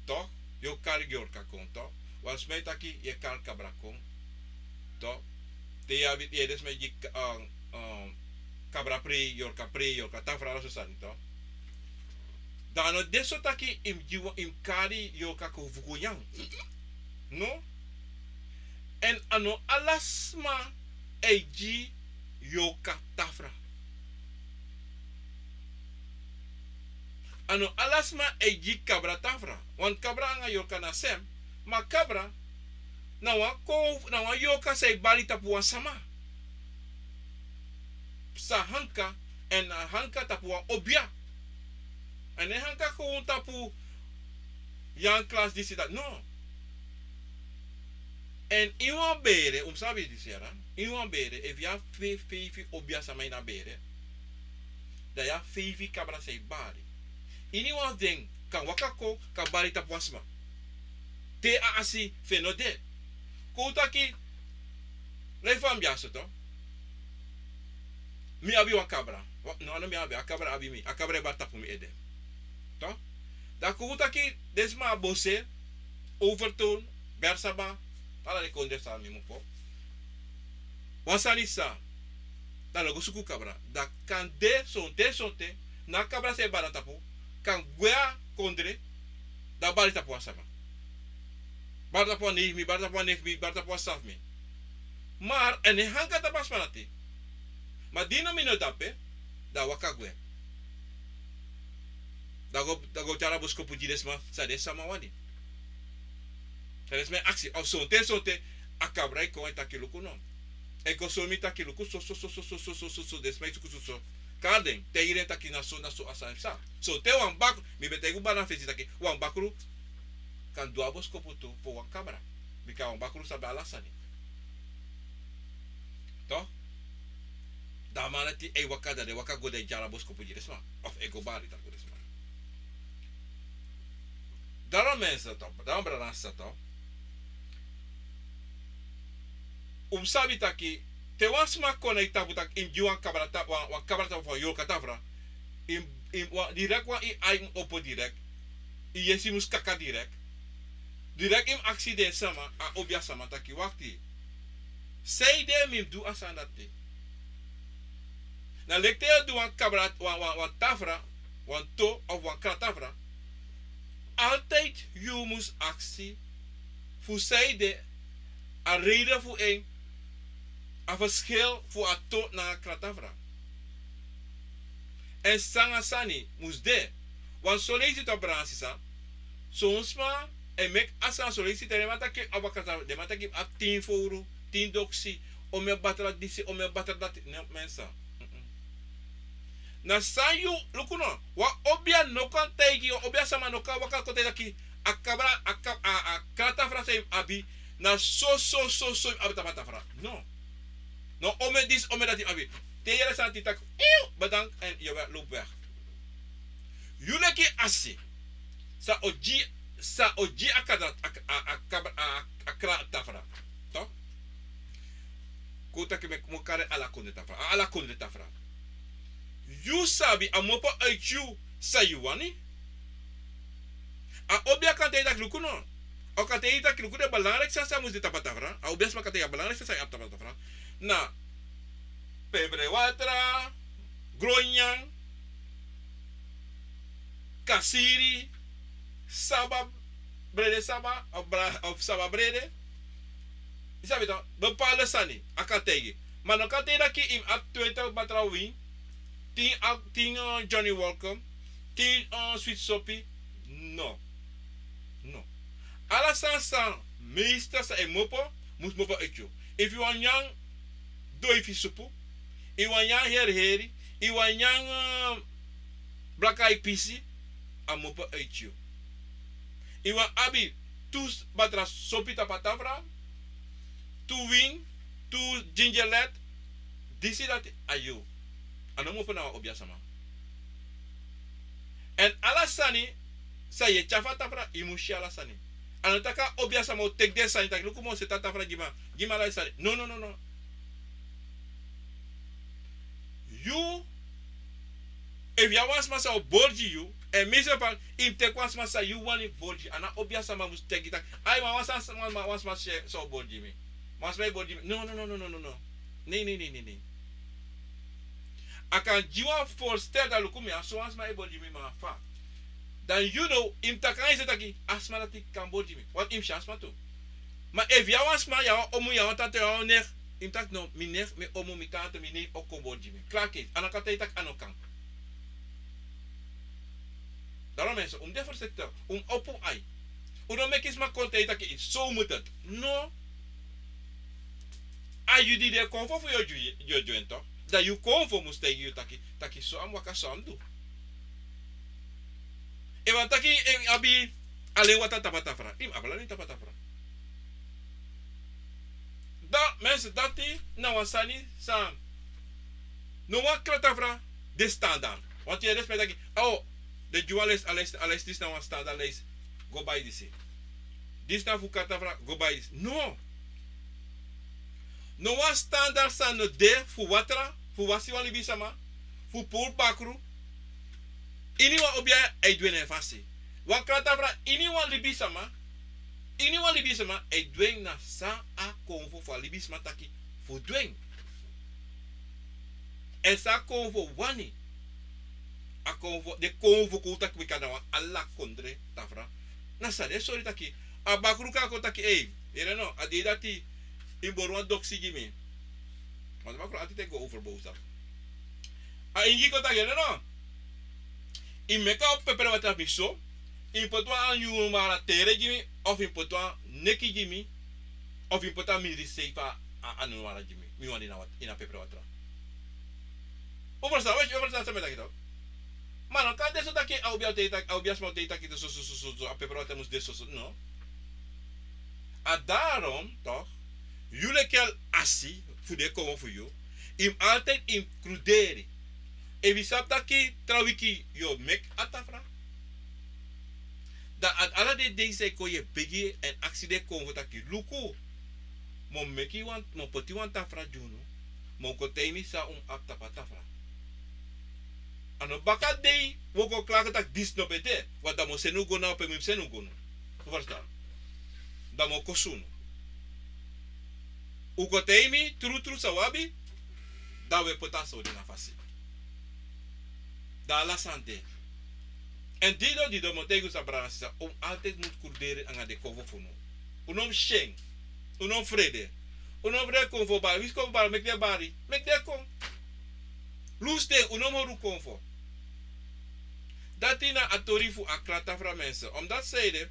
toch? Yu o kari yorka kon, toch? Wan sma e taki yu e kari kabra kon, toch? Te yu abi, yu e, den sma e gi, um, um, kabra prei, yorka prei, yorka tafra, ala so sani, toch? Dan a no de so taki yu mus gi wan, yu mus kari yorka kon fu go nyan. No. Èn a no ala sma e gi yorka tafra. A no ala sma e gi kabra tafra. Want kabra anga yorka na sem, ma kabra na wan kon, na wan yorka san e bari tapu wan sama. San hanka, èn a hanka tapu wan obia. A no e hanka kon tapu yu a klasi disi dati, no. Èn ini wan bere, un mus sabi disi yara, ini wan bere, efu yu abi feifi obia sama ini a bere, dan yu abi feifi kabra san e bari. Ini wan fu den kan waka kon, kan bari tapu wan sma. Te a asi fu en no de. Kon un taki, leki fa mi abi a so, toch? Mi abi wan kabra. Wa-, no, a no mi abi, a kabra abi mi. A kabra e bari tapu mi ede. Toch? Dan kon un taki den sma a Bose, Overtoom, Bersaba, ala den kondre san mi mu kon. Wan sani sa, dan a no go suku kabra. Dan kande sonten sonten, na kabra san e bari na tapu, kan gwe a kondre, dan bari tapu wan sama. Bari tapu wan neef fu mi, bari tapu wan neef fu mi, bari tapu wan sisa fu mi. Maar a no e hanka tapu a sma dati. Ma di no mi no de ape, dan a waka gwe. Dan a go, dan a go tyari a boskopu gi den sma, san den sama wani. San den sma e aksi, of sonten sonten, a kabra e kon e taki luku no. E kon sori mi taki luku so, so, so, den sma e suku so, so. Kari den, taigi den taki na so, na so a sani psa. Sonten wan bakru, mi ben taigi un baka na fesi taki, wan bakru kan du a boskopu tu fu wan kabra. Bika wan bakru sabi ala sani. Toch? Dan a man dati e waka, dan den waka go, dan e tyari a boskopu gi den sma, of e go bari taki gi den sma. Daro mense to, daro brada nanga sisa to. Un mus sabi taki, te wan sma kon na yu tapu taki yu mus gi wan kabra ta-, wan, wan kabra tapu fu wan yorka tafra, yu mus, yu mus, wan, direkt wan yu ai mus opo direkt, yu yesi mus kaka direkt. Direkt yu mus aksi den sama, a obiasama taki: Wakti, sanede mi mus du a sani dati? Na leki te yu o du wan kabra, wan, wan, wan tafra, wan to of wan kratafra, altijd yu mus aksi fu sanede, a reden fu en, a verschil fu a to nanga kratafra. Èn san a sani mus de. Want son leisi, to, brada nanga sisa, son sma e meki a sani, son leisi te den man taki a waka, den man taki a tin fowru, tin doksi, o mi e batra disi, o mi e batra dati, no, mense. Mm-mm. Na san yu luku no, wan obia no kan taigi, wan obiasama no kan waka kon taigi taki a kabra, a ka-, a, a kratafra san yu abi, na so, so, so, so yu abi tapu a tafra. No. No, o mi e disi, o mi e dati yu abi. Te yu yere sani, taki: Iu, bedankt, èn yu e lobi weg. Yu leki asi, san o gi, san o gi a kadra, a, a, a kabra, a, a kratafra. To? Kon taki mi e kari ala kondre tafra. A, ala kondre tafra. Yu sabi, a mus opo uit yu san yu wani. A obia kan taigi taki luku no. A kan taigi taki luku, den belangrijk sani san mus de tapu a tafra. A obiasama kan taigi a belangrijk sani san yu abi tapu a tafra. Na peperwatra, gronyan, kasiri, saba, brede saba, of bra-, of saba brede. Yu sabi to, bepaalde sani a kan taigi. Ma a no kan taigi taki yu mus abi twintig batra win, tin a-, tin, eh, Johnny Walker, tin, eh, switi sopi. No. No. Ala sani san, meestal san e mus opo, mus opo uit yu. Efu yu wani nyan doifi supu, yu wani nyan heriheri, yu wani nyan, eh, blaka yu pisi, a mus opo uit yu. Yu wani abi tu batra sopi tapu a tafra, tu win, tu gingerlet, disi dati a yu. A no mus opo na wan obiasama. Èn ala sani san yu e tyari fu a tafra, yu mus si ala sani. A no taki a obiasama o teki den sani taki luku, mi o seti a tafra gi mi, gi mi ala yu sani. No, no, no, no. Yu, efu yu abi wan sma san o boli gi yu, èn mi si fa, yu mus teki wan sma san yu wani boli gi. A no a obiasama mus teki taki: Ai, ma wan sma, wan sma, wan sma san o boli gi mi. Wan sma e boli gi mi. No, no, no, no. Nee, nee, nee, nee, nee. A kan gi wan voorstel taki luku, mi abi so wan sma e boli gi mi, ma fa. Dan yu no, yu mus taki nanga yu srefi taki a sma dati kan boli gi mi. Want yu mus si a sma tu. Ma efu yu abi wan sma, yu abi wan omu, yu abi wan tante, yu abi wan nicht, yu mus taki no, mi nicht, mi omu, mi tante, mi neef o kon boli gi mi. Klaar, kees. A no kan taigi taki a no kan. Daarom mensen, un mus de voorzichtig, un mus opo un ai. Un no meki sma kon taigi taki so yu mus taki. No. A yu di de kon fu, fu yu o gi, yu o gi en toch. Dan yu kon fu mus taigi yu taki, taki so a mus waka, so a mus du. Efu a taki, eh, abi alen watra tapu a tafra, yu mus abi alen tapu a tafra. Dan mensen, dati na wan sani san, no wan kratafra de standaard. Want yu e respect taki, oh, den gi wan lijst, a lijst, a lijst, disi na wan standaard lijst, go bai disi. Disi na fu kratafra, go bai disi. No. No wan standaard san no de fu watra, fu wasi wan libisama, fu puru bakru. Ini wan obia e du en na en fasi. Wan kratafra, ini wan libisama, ini wan libisama e du en na san a konfo fu a libisma taki fu du en. Èn san a konfo wani. A konfo, den konfo kon taki wi kan na wan ala kondre tafra. Na san den sori taki, a bakru kan kon taki: ei, yere no, a dei dati yu mus bori wan doksi gi mi. Want bakru altijd e go over boodschap. A ingi kon taki: yere no, yu mus meki a pepere watra fu mi so, yu mus poti wan anunumara tere gi mi, of yu mus poti wan neki gi mi, of yu mus poti a miri sei fu a anunumara gi mi, mi wani na wat-, ini a pepere watra. Un ferstan, un ferstan san mi e taki toch? Ma a no kan de so taki a obia o taigi taki, a obiasma o taigi taki so, so, so, so, so, a pepere watra mus de so, so, no. A daarom toch, yu leki a asi fu den konfo fu yu, Yu mus altijd yu mus kruderi. Efu yu sabi taki tra wiki yu o meki a tafra, dan a ala den dei san yu kon yu e begi èn aksi den konfo taki luku, mi o meki wan mi o poti wan tafra gi unu. Mi o kon taigi mi san un mus abi tapu a tafra. A no baka dei wi o kon klaka taki disi no ben de. Want dan mi o seni un go na pe mi mus seni un go no. Un ferstan? Dan mi o kosi unu. Un kon taigi mi trutru san un abi. Dan un e poti a sori na fasi. Dan ala sani de. Èn dido dido mi o taigi un san brada sisa un altid mus kruderi nanga den konfo fu unu. Un no mus syen. Un no mus frede. Un no mus frede konfo bari winsi konfo bari meki den bari meki den kon. Lusu den un no mus hori un konfo. Dati na a tori fu a krata fu a mense omdati san ede.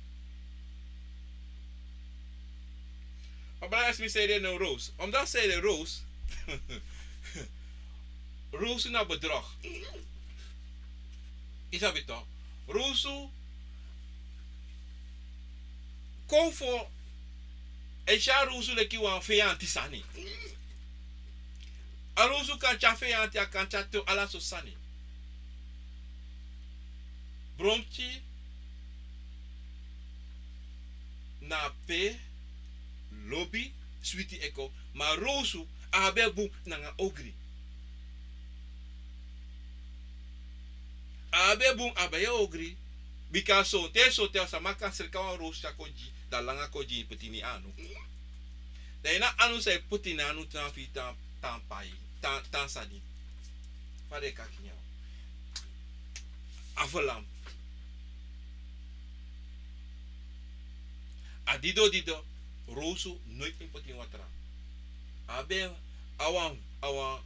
A brada si mi san ede no rose omdati san ede rose. Rose na bedrog. Yu sabi to? Rose konfo e si a rose leki wan feyanti sani. A rose kan tyari feyanti a kan tyari te ala so sani. Bromti na pe lobi switi e kon. Ma rose a abi en bun nanga ogri. A abi en bun a ben e ogri. Bika sonten sonten a sama kan sreka wan rose tyari kon gi dan langa kon gi yu poti ini anu. Dan ini a anu san yu poti ini anu tan fu yu tan pai tan sani. Fa den e kaki nyan a fu lam. A dido dido rose noiti mi poti ini watra. A ben a wan a wan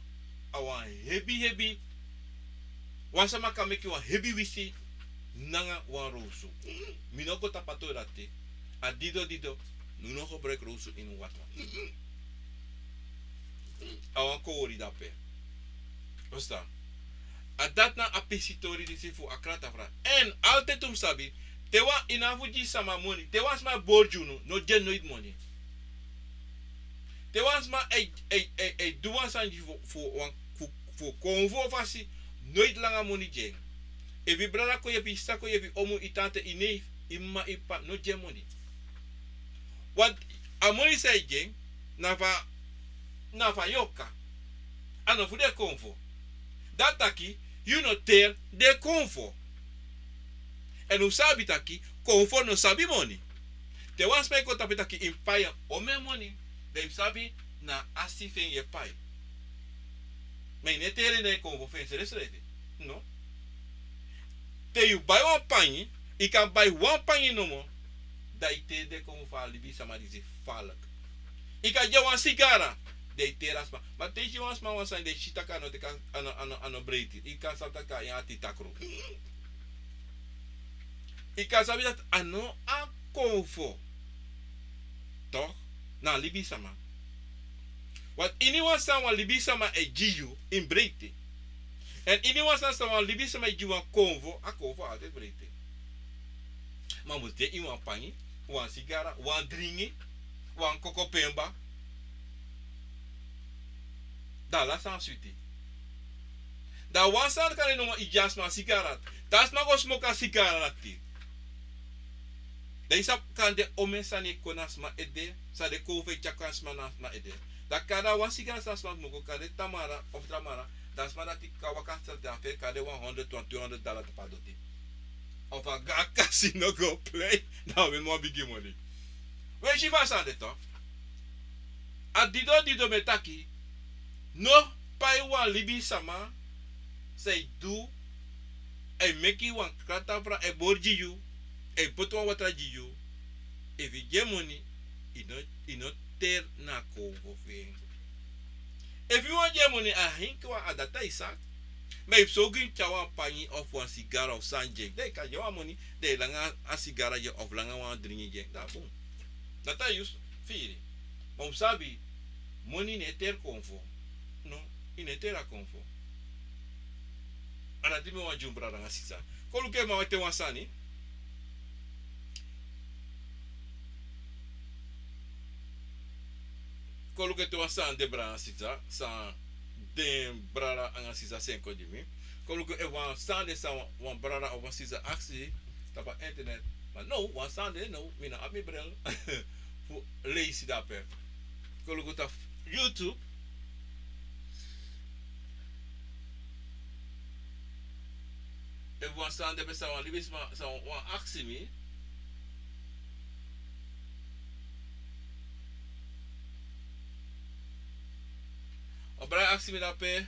a wan hebi hebi. Wan sama kan meki wan hebi wisi nanga wan rose. Mi no go tapu a tori dati. A dido dido mi no gebruiki rose ini watra. A wan kowori dape. Ostan? A dati na a pisi tori disi fu a krata fran èn altid un mus sabi te wan yu no abi fu gi sama moni te wan sma e bori gi unu no gi en noiti moni. Te wan sma e du wan sani gi fu wan fu konfo fasi noiti langa moni gi en. Efu yu brada kon yepi yu sisa kon yepi yu omu yu tante yu nei yu mama yu p'pa no gi en moni. Want a moni san yu gi en na fu a na fu a yoka. A no fu den konfo. Dati taki yu no teri den konfo. Èn un sabi taki konfo no sabi moni. Te wan sma e kon tapu yu taki yu mus pai en omen moni dan yu mus sabi na a si fu en yu e pai. Ma yu no e teri en na yu konfo fu en srefsrefi. No. Te yu bai wan pangi yu kan bai wan pangi nomo. Dan yu teri den konfo fu a libisama disi faliki. Yu kan gi en wan sigara. Dan yu teri a sma ma te yu gi wan sma wan sani dan yu si tak' a no teki a no a no a no breiti yu kan sabi tak' a ini a titakru. Yu kan sabi dati a no a konfo. Tok' na a libisama. Want iniwan sani wan libisama e gi yu ini breiti. Èn iniwan sani san wan libisama e gi wan konfo a konfo altid breiti. Ma mus de ini wan pangi, wan sigara, wan dringi, wan koko pemba. Dan ala sani switi. Dan wan sani kande nomo yu gi a sma a sigara. Te a sma go smoki a sigara dati. Dan yu sabi kande omen sani e kon na sma ede san den konfo e tyari kon na sma na sma ede. Dan kande a wan sigara san a sma smoko kande tamara of tamara dan a sma dati kan waka srati a feri kande wan honderd wan tu honderd dala tapu a doti. Of a go a kasino go plei. Dan a wini wan bigi moni. We si fa a sani de to. A dido dido mi e taki. No pai wan libisama san e du. A e meki wan kratafra a e bori gi yu. A e poti wan watra gi yu. Efu yu gi en moni yu no teri na a konfo fu en. Efu yu wani gi en moni a henki wan a dati a yu saki. Ma yu fu sowgu yu tyari wan pangi of wan sigara of sani gi en dan yu kan gi en wan moni dan yu langa a sigara gi en of langa wan dringi gi en dan a bun. Dati a yu firi. Ma un mus sabi moni no e teri konfo. No. Yu no e teri a konfo. A dati mi wani gi un brada nanga sisa. Kon luku ete wan sani. Kon luku ete wan sani de brada nanga sisa san Den brada anga sisa sen kon gi mi. Kon luku efu wan sani de san wan brada of wan sisa aksi tapu a internet. Ma now wan sani de now mi no abi mi bril fu leisi dape. Kon luku tapu YouTube. Efu wan sani de pe san wan libisma san wan aksi mi. Wan brada aksi mi dape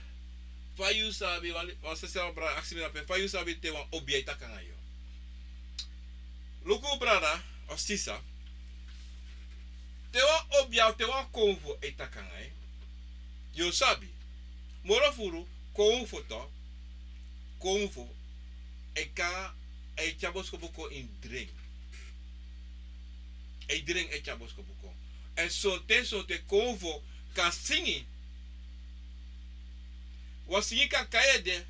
fa yu sabi wan sese wan brada aksi mi dape fa yu sabi te wan obia e taki anga yu. Luku brada of sisa, te wan obia te wan konfo e taki anga yu, yu o sabi moro furu. Konfo to konfo e kan e tyari boskopu kon ini dren. E dren e tyari boskopu kon. Èn sonten sonten konfo kan singi. Wan singi kan kai ede.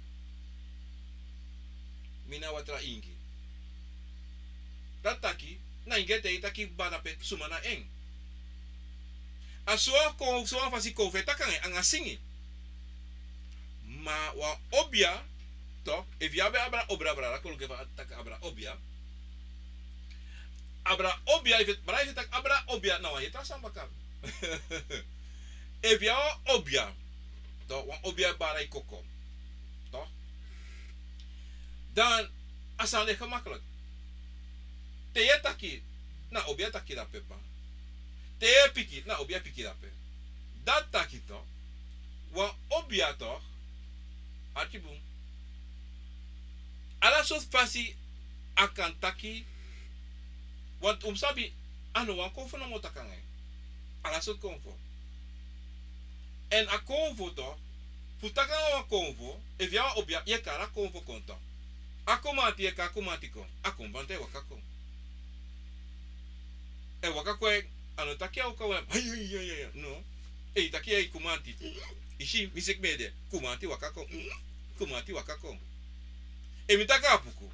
Mi na watra ingi. Dati taki na ingi e taigi taki bada pe suma na en. A so wan kon so wan fasi kon fu e taki anga en anga singi. Ma wan obia to efu yu abi abra obra brada kon luku efu a taki abra obia. Abra obia efu brada efu e taki abra obia na wan yetara sani baka. Efu yu abi wan obia to wan obia e bari a yu koko to dan a sani de gemaklik. Te yu e taki na obia taki dape pa. Te yu e piki na obia piki dape. Dati taki to wan obia to. Arki bun. Ala sortu fasi a kan taki. Want un mus sabi a no wan konfo nomo taki anga en. Ala sortu konfo. Èn a konfo to fu taki anga wan konfo efu yu a wan obia yu e kari a konfo kon to. A kumanti yu e kari a kumanti kon a kumanti e waka kon. E waka kon e a no taki a waka wan. No. E yu taki yu e kumanti. Yu si mi seki mi ede kumanti waka kon. Kumanti waka kon. E mi taki apuku.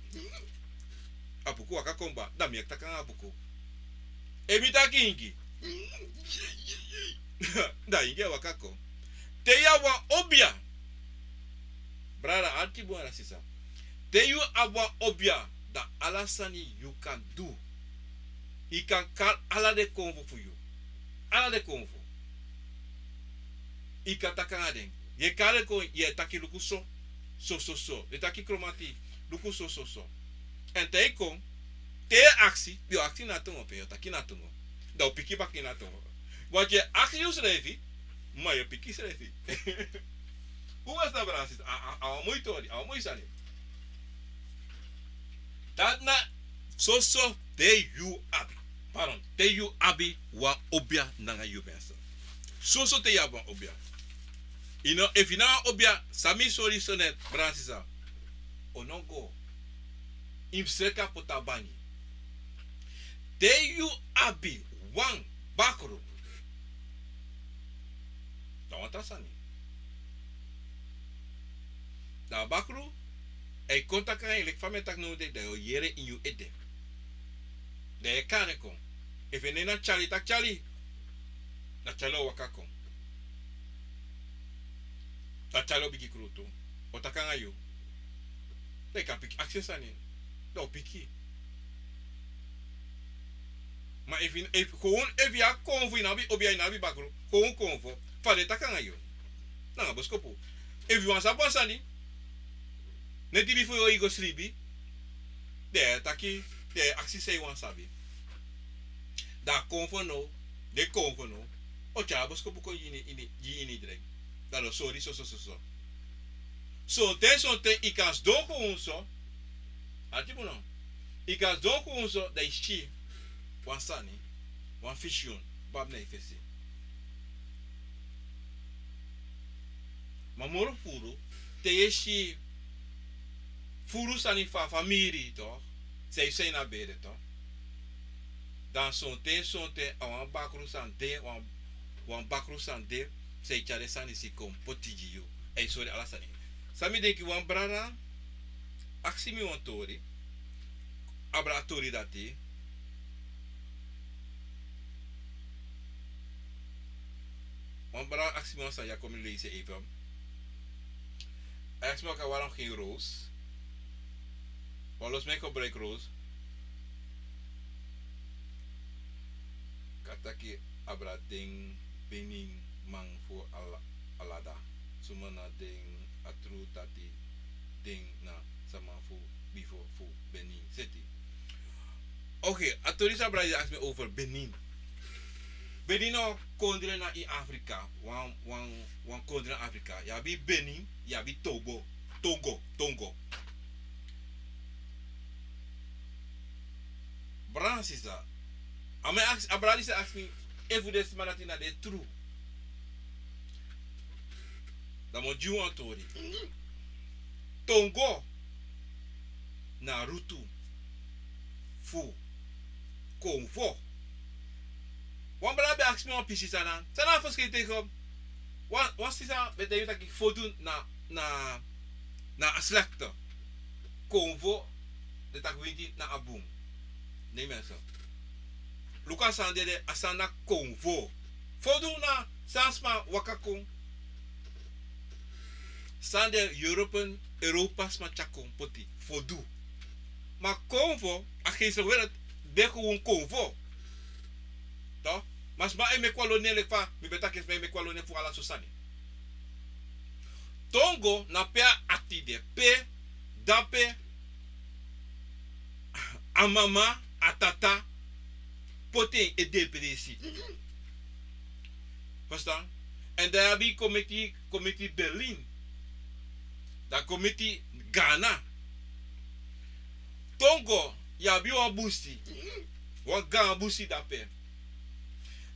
Apuku waka kon ba dan mi e taki anga apuku. E mi taki ingi dan ingi e waka kon. Te yu abi wan obia brada arki bun ala sisa. Te yu abi wan obia dan ala sani yu kan du. Yu kan kari ala den konfo fu yu. Ala den konfo yu kan taki anga den. Yu e kari den kon yu e taki luku so. Sososo yu e taki kromati. Luku sososo. Èn te yu kon te yu e aksi yu o aksi na a tongo pe yu o taki na a tongo. Dan o piki baka ini a tongo. Wantu yu e aksi yusrefi ma yu o piki srefi. Un wasi na brada sisa a wan moi tori a wan moi sani. Dati na soso te yu abi. Paron te yu abi wan obia nanga yu ben so. Soso te yu abi wan obia. Yu no efu yu na wan obia san mi sori so net brada sisa. O no go. Yu mus sreki a poti a bangi. Te yu abi wan bakru dan wan tra sani. Dan a bakru a e kon taki nanga yu leki fa mi e taki now de dan yu o yere ini yu ede. Dan yu e kari en kon efu en nen na tyali taki tyali. Na tyali o waka kon. Na tyali o bigin krutu o taki nanga yu. Dan yu kan piki aksi en sani dan o piki. Ma efu yu abi konfo yu no abi obia yu no abi bakru konfo konfo fa den e taki nanga yu. Nanga boskopu efu yu wani sabi wan sani neti bifo yu o go sribi. Den e taki den e aksi san yu wani sabi. Dan a konfo now den konfo now o tyari a boskopu kon gi ini ini dren. Dan den o sori sosososo. Sonten sonten yu kan sidon kon un so. Ati bun no? Yu kan sidon kon un so dan yu si wan sani wan fisyun babi na yu fesi. Ma moro furu te yu e si furu sani fu a famiri tok' san yu saini a bere tok'. Dan sonten sonten a wan bakru sani de wan bakru sani de san yu tyari den sani si kon poti gi yu. A e sori ala sani. San mi denki wan brada aksi mi wan tori. Abra a tori dati. Wan brada aksi mi wan sani ya kon mi leisi en efu. A aksi mi taki waarom geen roos? Wan los mi e gebruik roos. Kan taki abra den Benin man fu Ala-, Alada. Suma na den a tru dati den na sama fu bifo fu Benin seti. Oké, a tori san brada disi aksi mi over Benin. Benin na wan kondre na ini Afrika, wan, wan, wan kondre na Afrika. Yu abi Benin, yu abi Togo, Togo, Togo. Brada sisa, a mi e aksi, a brada disi aksi mi efu den sma dati na den tru. Dan mi o gi wan tori. Togo na rutu fu konfo. Wan brada ben aksi mi wan pisi san na, san na a ferskil teken. Wan, wan sisa ben taigi mi taki fodu na, na, na a slekte. Konfo, den taki winti na a bun. Ne mi e so. Luku a sani dede, a sani na konfo. Fodu na san sma waka kon. San den European, Europa sma tyari kon poti. Fodu. Ma konfo, a geestelijk wereld, ben gewoon konfo. Toch? Ma sma e meki wan loni leki fa mi ben taki sma e meki wan loni fu ala so sani. Togo na pe a ati de, pe, dape a mama, a tata poti en ede presi. Verstaan? En dan yu abi kon meki, kon meki Berlin. Dan kon meki Ghana. Togo, yu abi wan busi. Wan gaan busi dape.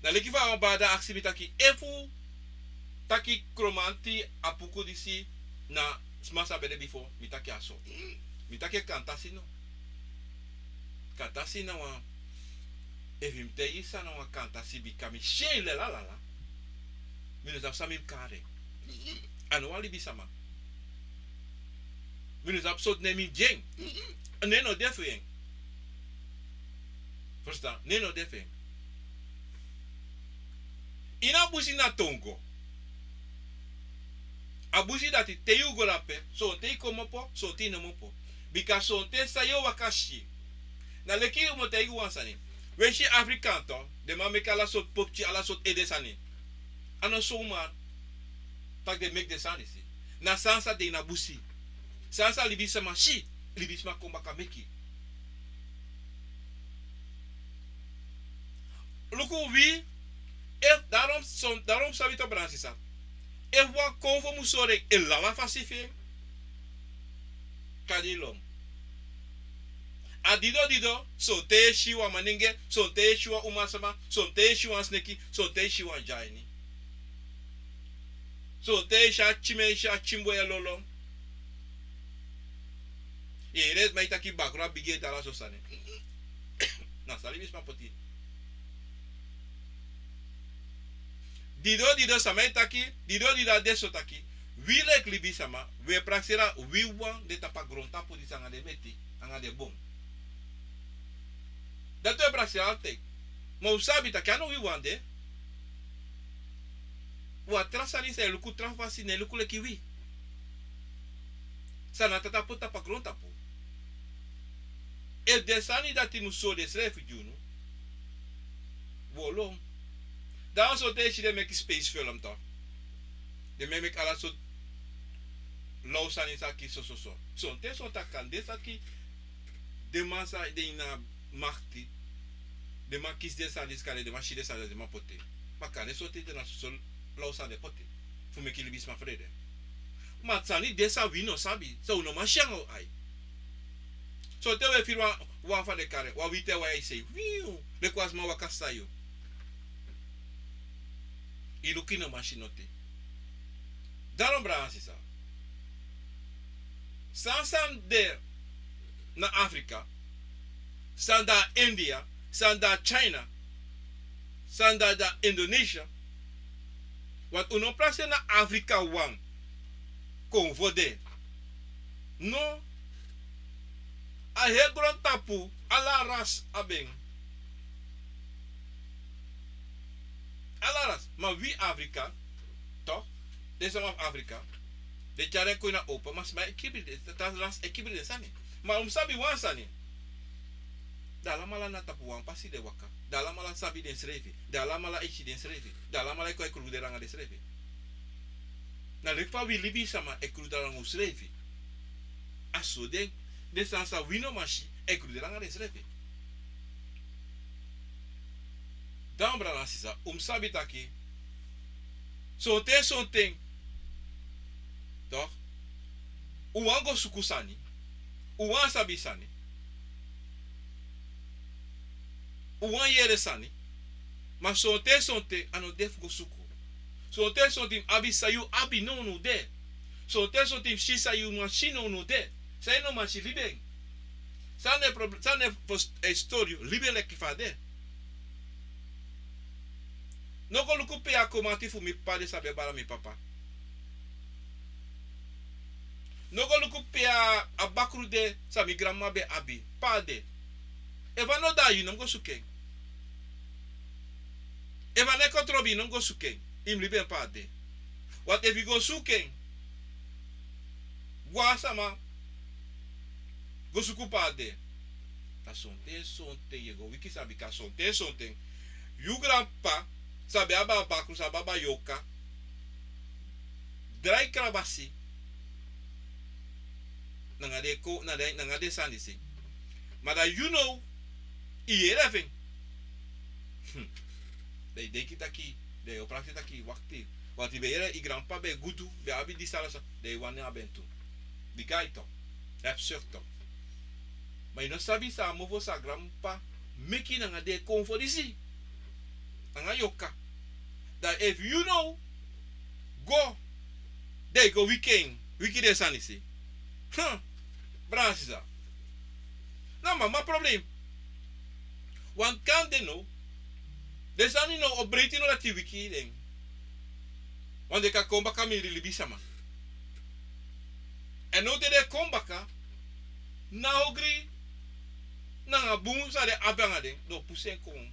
Na leki fa wan brada aksi mi taki efu taki Kromanti a puku disi na sma san ben de bifo, mi taki a so. Mi taki kantasi no. Kantasi na wan, efu mi taigi san na wan kantasi bika mi si en lela lala. Mi no sabi san mi mus kari en. A no wan libisama. Mi no sabi sortu nen mi mus gi en. Nen no de fu en. Verstaan? Nen no de fu en. Ini a busi na Togo. A busi dati te yu go dape, sonten yu komopo, sonten yu no komopo. Bika sonten san yu o waka si. Na leki mi o taigi wan sani. Wi e si Afrikan tu, den man meki ala sortu popki, ala sortu ede sani. A no zomaar taki den meki den sani disi. Na san san de ini a busi. San san libisama si, libisama kon baka meki. Luku wi, efu, daarom son, daarom san wi tu, brada sisa. Efu wan konfo mus sori en, e lala fasi fu en. Kadi lon. A dido dido, sonten yu e si wan manenge, sonten yu e si wan umasama, sonten yu e si wan sneki, sonten yu e si wan dyaini. Sonten yu e si a tyimen, yu e si a tyinbo e lolo. Yu e yere sma e taki bakru abi gi ete, ala so sani. Na san libisma poti. Dido dido, sama e taki, dido dido, a de so taki wi leki libisama, wi e prakseri a wi wan de tapu a grontapu disi anga den meti, anga den bon. Dati wi e prakseri altijd. Ma un sabi taki a no wi wan de. Wan tra sani san e luku tra fasi, no e luku leki wi. San na tata poti tapu a grontapu. Efu den sani dati mus sori densrefi gi unu, wi o lon. Dan sonten yu e si den meki space film tu. Den man e meki ala sortu law sani san e kisi sososo. Sonten sonten a kan de san taki den man san de ini a makti, den man kisi den sani disi, kande den man si den sani disi, den man poti. Ma kande sonten na soso law sani den poti fu meki libisma frede. Ma sani de san wi no sabi, san un no man si anga un ai. Sonten un e firi wan, wan fa den kari, wan witi wan e sei, wiu, leki wan sma waka sayu. Yu luku, yu no man si noti. Daarom, brada sisa, san san de na Afrika, san de na India, san de na China, san de na Indonesia. Want un no prakseri na Afrika wan konfo de. No. A heri grontapu, ala ras abi en. Ala ras. Ma wi Afrika, toch? Den sama fu Afrika, Den tyari en kon ini a opo, ma sma e kibri den, ta- ta- ras e kibri den sani. Ma un mus sabi wan sani. Den alamala na tapu wan pasi den waka. Den alamala sabi densrefi. Den alamala e si densrefi. Den alamala e kon e kruderi nanga densrefi. Na leki fa wi libisama e kruderi nanga unsrefi. A so den, den sani san wi no man si, e kruderi nanga densrefi. Dan brada nanga sisa, un mus sabi taki, sonten sonten, toch, un wani go suku sani, un wani sabi sani, un wani yere sani, ma sonten sonten a no de fu go suku. Sonten sonten yu abi san yu abi, no, no de. Sonten sonten yu si san yu man si, no, no de. San yu no man si, libi en. San na en problem, san na en fos- en story, libi en leki fa a de. No go luku pe a komati fu mi p'pa de san ben bari mi papa. No go luku pe a bakru de san mi granmama ben abi, pe a de. Efu a no de na yu, no mus go suku en. Efu a no e kontro yu, no mus go suku en. Yu mus libi en pe a de. Want efu yu go suku en, go a sama, go suku pe a de. Na sonten sonten yu e go wiki sani, bika sonten sonten yu granp'pa san ben abi a bakru, san ben abi a yorka, drai krabasi nanga den ko- na den, nanga den sani disi. Ma dan yu now, yu yere fu en. Hmm. Dan yu denki taki, dan yu o prakseri taki, wakti. Want yu ben yere yu granp'pa ben gudu, ben abi disi ala sani, dan yu wani abi en tu. Bika yu tok, absurd tok. Ma yu no sabi san a mofo, san a granp'pa meki nanga den konfo disi, nanga yorka. Dan efu yu now go, dan yu go wiki en, wiki den sani disi. Hm. Brada nanga sisa, na mama problem. Want kande now, den sani now o breiti now dati yu wiki den. Want den kan kon baka miri libisama. Èn now te den kon baka, na ogri nanga bun san den abi nanga den, den o pusu en kon.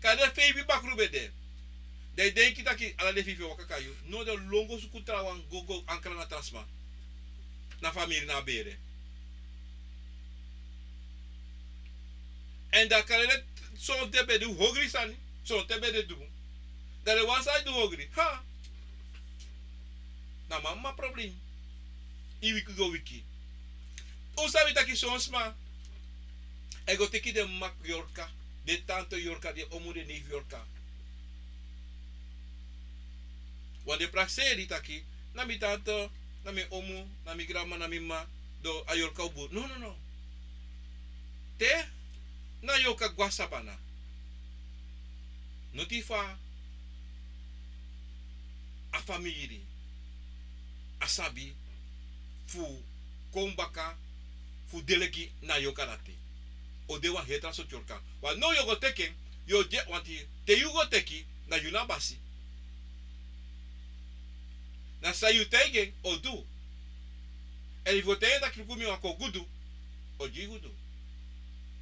Kande feifi bakru ben de, dan yu denki taki ala den feifi o waka kon na yu? No, den o lon go suku trawan, go go ankra na tra sma, na famiri, na bere. Èn dan kande den sonten ben du ogri sani, sonten ben de du bun, dan den wan san e du ogri, ha. Na mama problem. Yu wiki go wiki. Un sabi taki son sma e go teki den mama yorka, den tante yorka, den omu, den neifi yorka. Want den prakseri taki, na mi tante, na mi omu, na mi granmama, na mi mama, dus a yorka o bun. No, no, no. Te na yorka go a sabana, noti fa a famiri a sabi fu kon baka fu deleki na yorka dati. O de wan heri tra sortu yorka. Want now yu o go teki en, yu o de, want te yu go teki, na yu na basi. Na san yu taigi en o du. Èn efu yu o taigi en taki luku, mi wani kon gudu, o gi yu gudu.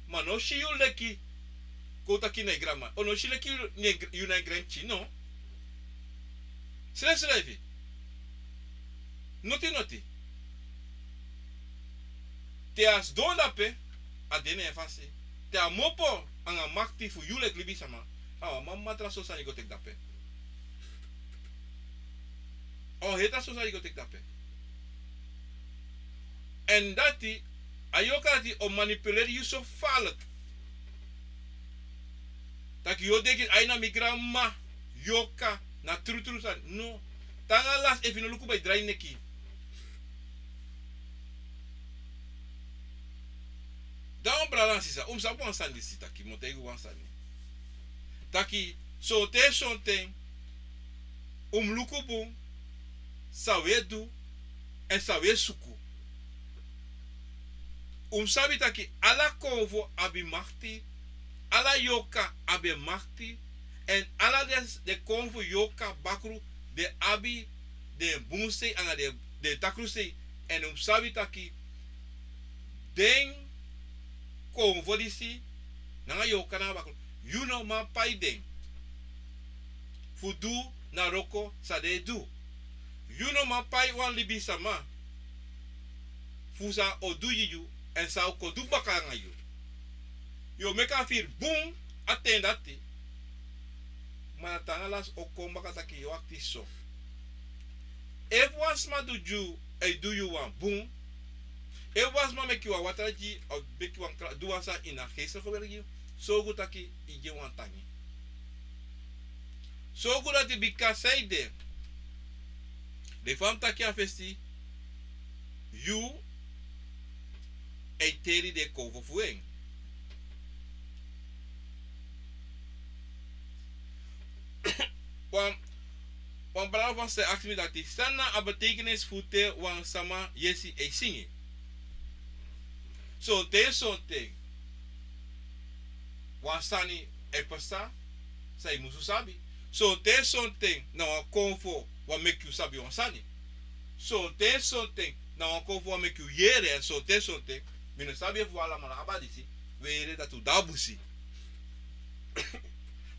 Ma no si yu leki, kon taki na yu granmama, o no si leki yu na yu granpikin, no. Srefsrefi. Noti noti. Te a sidon dape, a de na en fasi. Te a mu opo anga makti fu yu leki libisama, a wan mama tra so sani go teki dape. A wan heri tra so sani go teki dape. Èn dati, a yorka dati o manipuleri yu so falek. Taki yu o denki, ai, na mi granmama yorka, na trutru sani. No. Te anga lasi, efu yu no luku, bai drai neki. Dan brada nanga sisa, un mus sabi wan sani disi taki, mi o taigi un wan sani. Taki, sonten sonten un mus luku bun san un e du èn san un e suku. Un mus sabi taki ala konfo abi makti, ala yorka abi makti, èn ala den, den konfo yorka bakru, den abi den bun sei anga den, den takru sei. Èn un mus sabi taki den konfo disi nanga yorka nanga bakru, yu no man pai den fu du na wroko san den e du. Yu no man pai wan libisama fu san a o du gi yu èn san a o kon du baka nanga yu. Yu o meki a firi bun a ten dati. Ma na te anga lasi o kon baka taki yu wakti so. Efu wan sma du gi yu, a e du yu wan bun. Efu wan sma meki yu wan watra gi yu, a o meki wan kra-, du wan sani ini a geestelijke werk gi yu, sorgu taki yu gi en wan tangi. Sorgu dati bika san ede. Leki fa mi taki a fesi, yu e teri den konfo fu en. Wan, wan brada fu a sisa e aksi mi dati, san na a betekenis fu te wan sama yesi e singi? Sonten, sonten wan sani e pasa san yu musu sabi. Sonten, sonten na wan konfo wan meki yu sabi wan sani. Sonten, sonten na wan konfo wan meki yu yere, èn sonten, sonten, mi no sabi efu wi alamala abi disi, wi e yere dati un de a busi.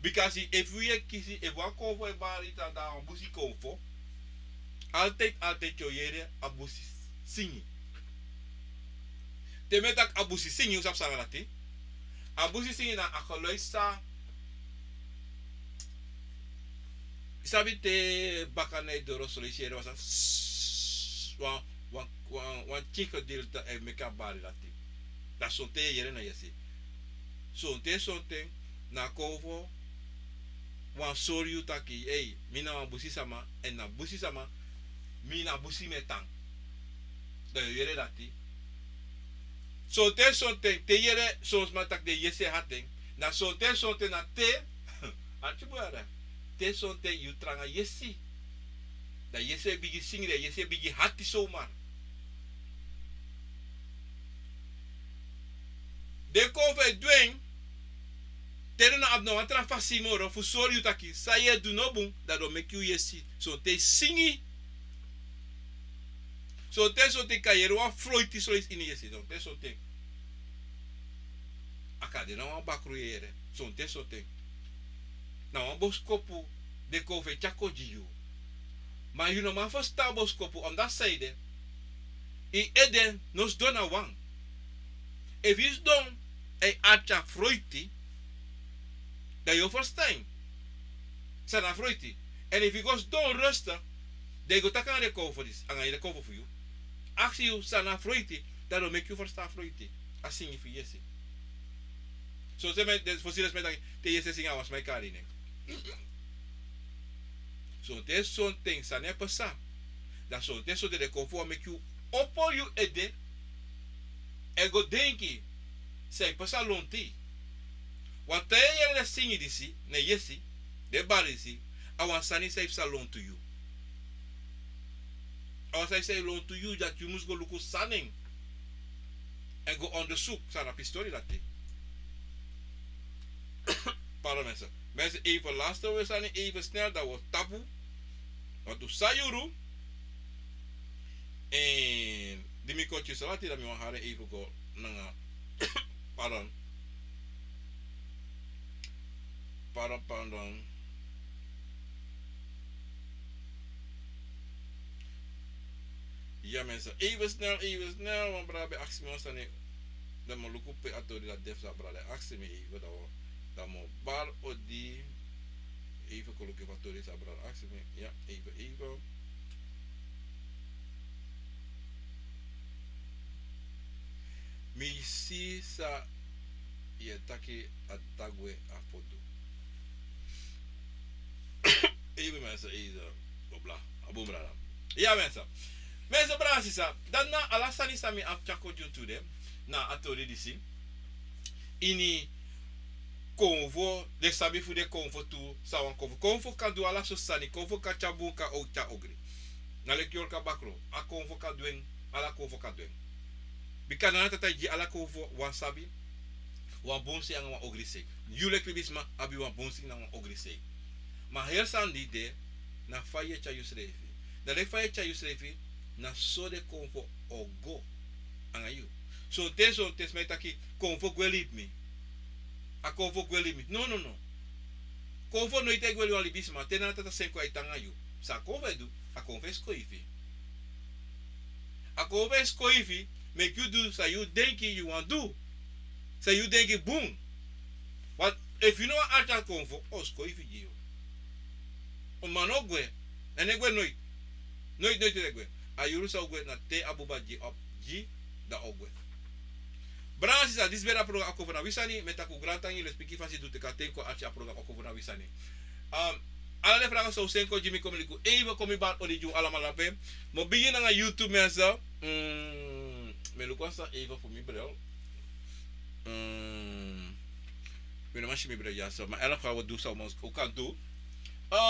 Bikasi efu yu e kisi, efu wan konfo e bari yu, dan a wan busi konfo. Altijd, altijd yu o yere a busi singi. Te mi e taki a busi singi, un sabi san na dati. A busi singi na a geluid san, yu sabi te baka na yu doro so leisi yu yere wan sani, wan, wan, wan, wan pikin gedeelte e meki a bari dati. Dan sonten yu e yere na yesi. Sonten, sonten na konfo wan sori yu taki, ei, mi na wan busi sama, èn na busi sama, mi na busi mi e tan. Dan yu o yere dati. Sonten, sonten te yu yere son sma taki den yesi e hati en. Na sonten, sonten na te, arki bun yere, te sonten yu tranga yesi. Dan yesi e bigin singi, dan yesi e bigin hati somar. Den konfo e du en te den no abi no wan tra fasi moro fu sori yu taki san yu e du no bun, dan den o meki yu yesi. Sonten singi. Sonten, sonten kan yere wan floiti so leisi ini yesi. Sonten, sonten a kan de na wan bakru yere. Sonten, sonten na wan boskopu den konfo e tyari kon gi yu. Ma yu no man ferstan a boskopu, omdat san ede, yu ede no sidon na wan. Efu yu sidon èn yu ati a froiti, dan yu o ferstan san na froiti. Èn efu yu go sidon rusten, dan yu go taki anga den konfo disi, anga den konfo fu yu, aksi yu san na froiti, dan den o meki yu ferstan a froiti, a singi fu yesi. Sonten mi e, den fosi leisi mi e taki, te yesi e singi a wan sma e kari nen. Sonten, sonten sani e pasa. Dan sonten, sonten den konfo wan meki yu opo yu ede èn go denki san e pasa lontu. Wan te yu e yere den singi disi na yesi, den bari disi, a wan sani san e pasa lontu yu. A wan sani san e lontu yu, dati yu mus go luku san nen. Èn go ondersuku san na a pistori dati. Pardon mensen. Mensen, even luisteren we sani even snel, dan we tapu. Want un sayuru. En di mi koti salati, dan mi wan hari even go nanga. Pardon. Pardon, pardon. Ya mensen, even snel, even snel, wan brada ben aksi mi wan sani. Dan mi o luku pe a tori dati de fu san a brada aksi mi even, dan mi o, dan mi o bari odi. Even kon luku pe a tori san a brada aksi mi. Ya, even, even. Mi si san yu e taki, a dati gwe a foto. Even mensen, even. Obla, a bun brada. Ya mensen. Mensen, brada, sisa, dati na ala sani san mi abi fu tyari kon gi un tu de, na a tori disi. Ini konfo, den sabi fu den konfo tu, san wan konfo. Konfo kan du ala sortu sani, konfo kan tyari bun, kan o tyari ogri. Na leki yu o luku a bakru, a konfo kan du en, ala konfo kan du en. Bika Nana Tata e gi ala konfo wan sabi, wan bun sei anga wan ogri sei. Yu leki libisma abi wan bun sei nanga wan ogri sei. Ma heri sani di de, na fa yu e tyari yusrefi. Dan leki fa yu e tyari yusrefi, na so den konfo o go anga yu. Sonten, sonten sma e taki, konfo gwe libi mi. A konfo gwe libi mi. No, no, no. Konfo noiti e gwe libi wan libisma. Te Nana Tata seni kon, a e tan nanga yu. San a kon fu e du? A kon fu e skoifi. A kon fu e skoifi, meki yu du san yu denki yu wani du. San yu denki bun. Want efu yu no wani arki a kon fu, o skoifi gi yu. O man no gwe. En e gwe noiti. Noiti, noiti e gwe. A yuru san o gwe na te a buba gi op gi, dan o gwe. Brada nanga sisa, disi ben de a program Akomfo na wi sani. Mi e taki un grantangi, lespeki fasi di un teki a ten kon arki a program Akomfo na wi sani. Ala den fraga san un seni kon gi mi, kon mi luku even, kon mi bari odi gi un alamala drape. Mi o bigin nanga YouTube mensen. Mi e luku wan sani even fu mi bril. Mi no man si mi bril dyaso, ma in elk geval wi o du san un kan du.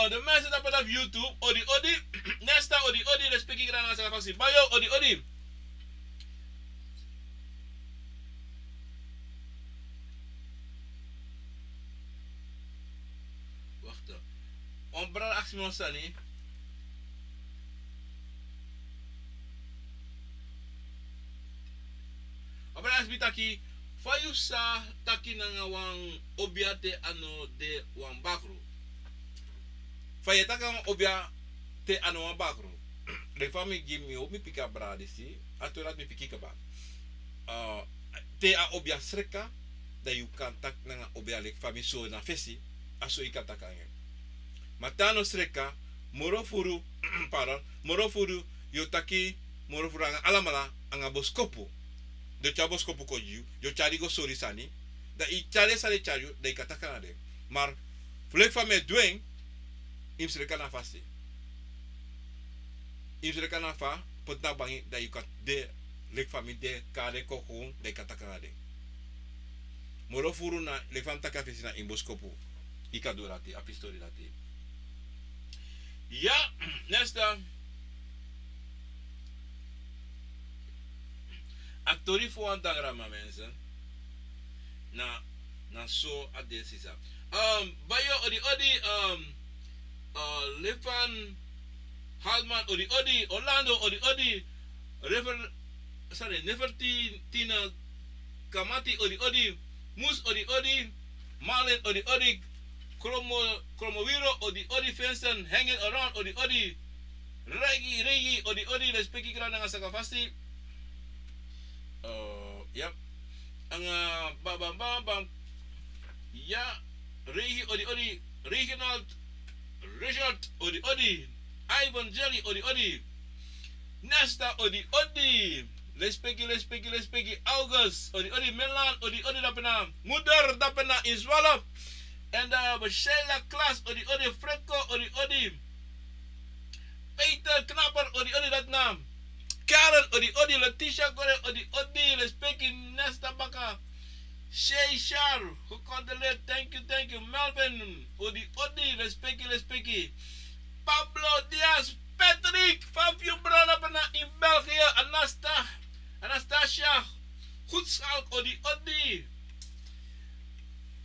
Den mensen drape na YouTube, odi odi. Nesta, odi odi, lespeki, grantangi nanga saka fasi. Bayo, odi odi. Wakti. Wan brada aksi mi wan sani. Wan brada aksi mi taki, fa yu sa taki nanga wan obia te a no de wan bakru? Fa yu e taki nanga wan obia te a no wan bakru? Leki fa mi gi mi, mi piki a brada disi, a tori dati mi piki kaba. Te a obia sreka, dan yu kan taki nanga obia leki fa mi sori na fesi, a so yu kan taki nanga en. Ma te a no sreka, moro furu, pardon, moro furu, yu o taki moro furu nanga alamala, nanga boskopu. Den o tyari boskopu kon gi yu, den o tyari go sori sani, dan yu tyari san den tyari yu, dan yu kan taki nanga den. Ma fu leki fa mi e du en, yu mus sreka na fasi. Yu mus sreka na fa, poti na bangi, dan yu kan de leki fa mi de, kari den kon kon, dan yu kan taki nanga den. Moro furu na leki fa mi taki na fesi, na ini boskopu yu kan du dati, a pisi tori dati. Ya, nesta. A tori fu wan dangramma mensen. Na, na so a de sisa. Bayo, odi odi. Lefan Halman, odi odi. Orlando, odi odi. Refer, sorry, Nefertina Kamati, odi odi. Mus, odi odi. Marlin, odi odi. Kromo, Kromowiro, odi odi. Vincent, hanging around, odi odi. Regi, Regi, odi odi. Lespeki, grantangi nanga saka fasi. Yep. Nanga bam bam bam bam. Ya. Regi, odi odi. Reginald, Richard, odi odi. Ivan, Jerry, odi odi. Nesta, odi odi. Lespeki, lespeki, lespeki. August, odi odi. Melan, odi odi. Drape na Moeder, drape na Inswala. En dan Sheila Klaas, odi odi. Fredko, odi odi. Peter Knapper, odi odi. Dati na Karen, odi odi. Letitia Gore, odi odi. Lespeki, nesta baka. Sheishar, gecondoleerd, thank you, thank you. Melvin, odi odi. Lespeki, lespeki. Pablo Diaz, Patrick, fa fu yu, brada, drape na ini België. Anasta, Anastasia, Goedschalk, odi odi.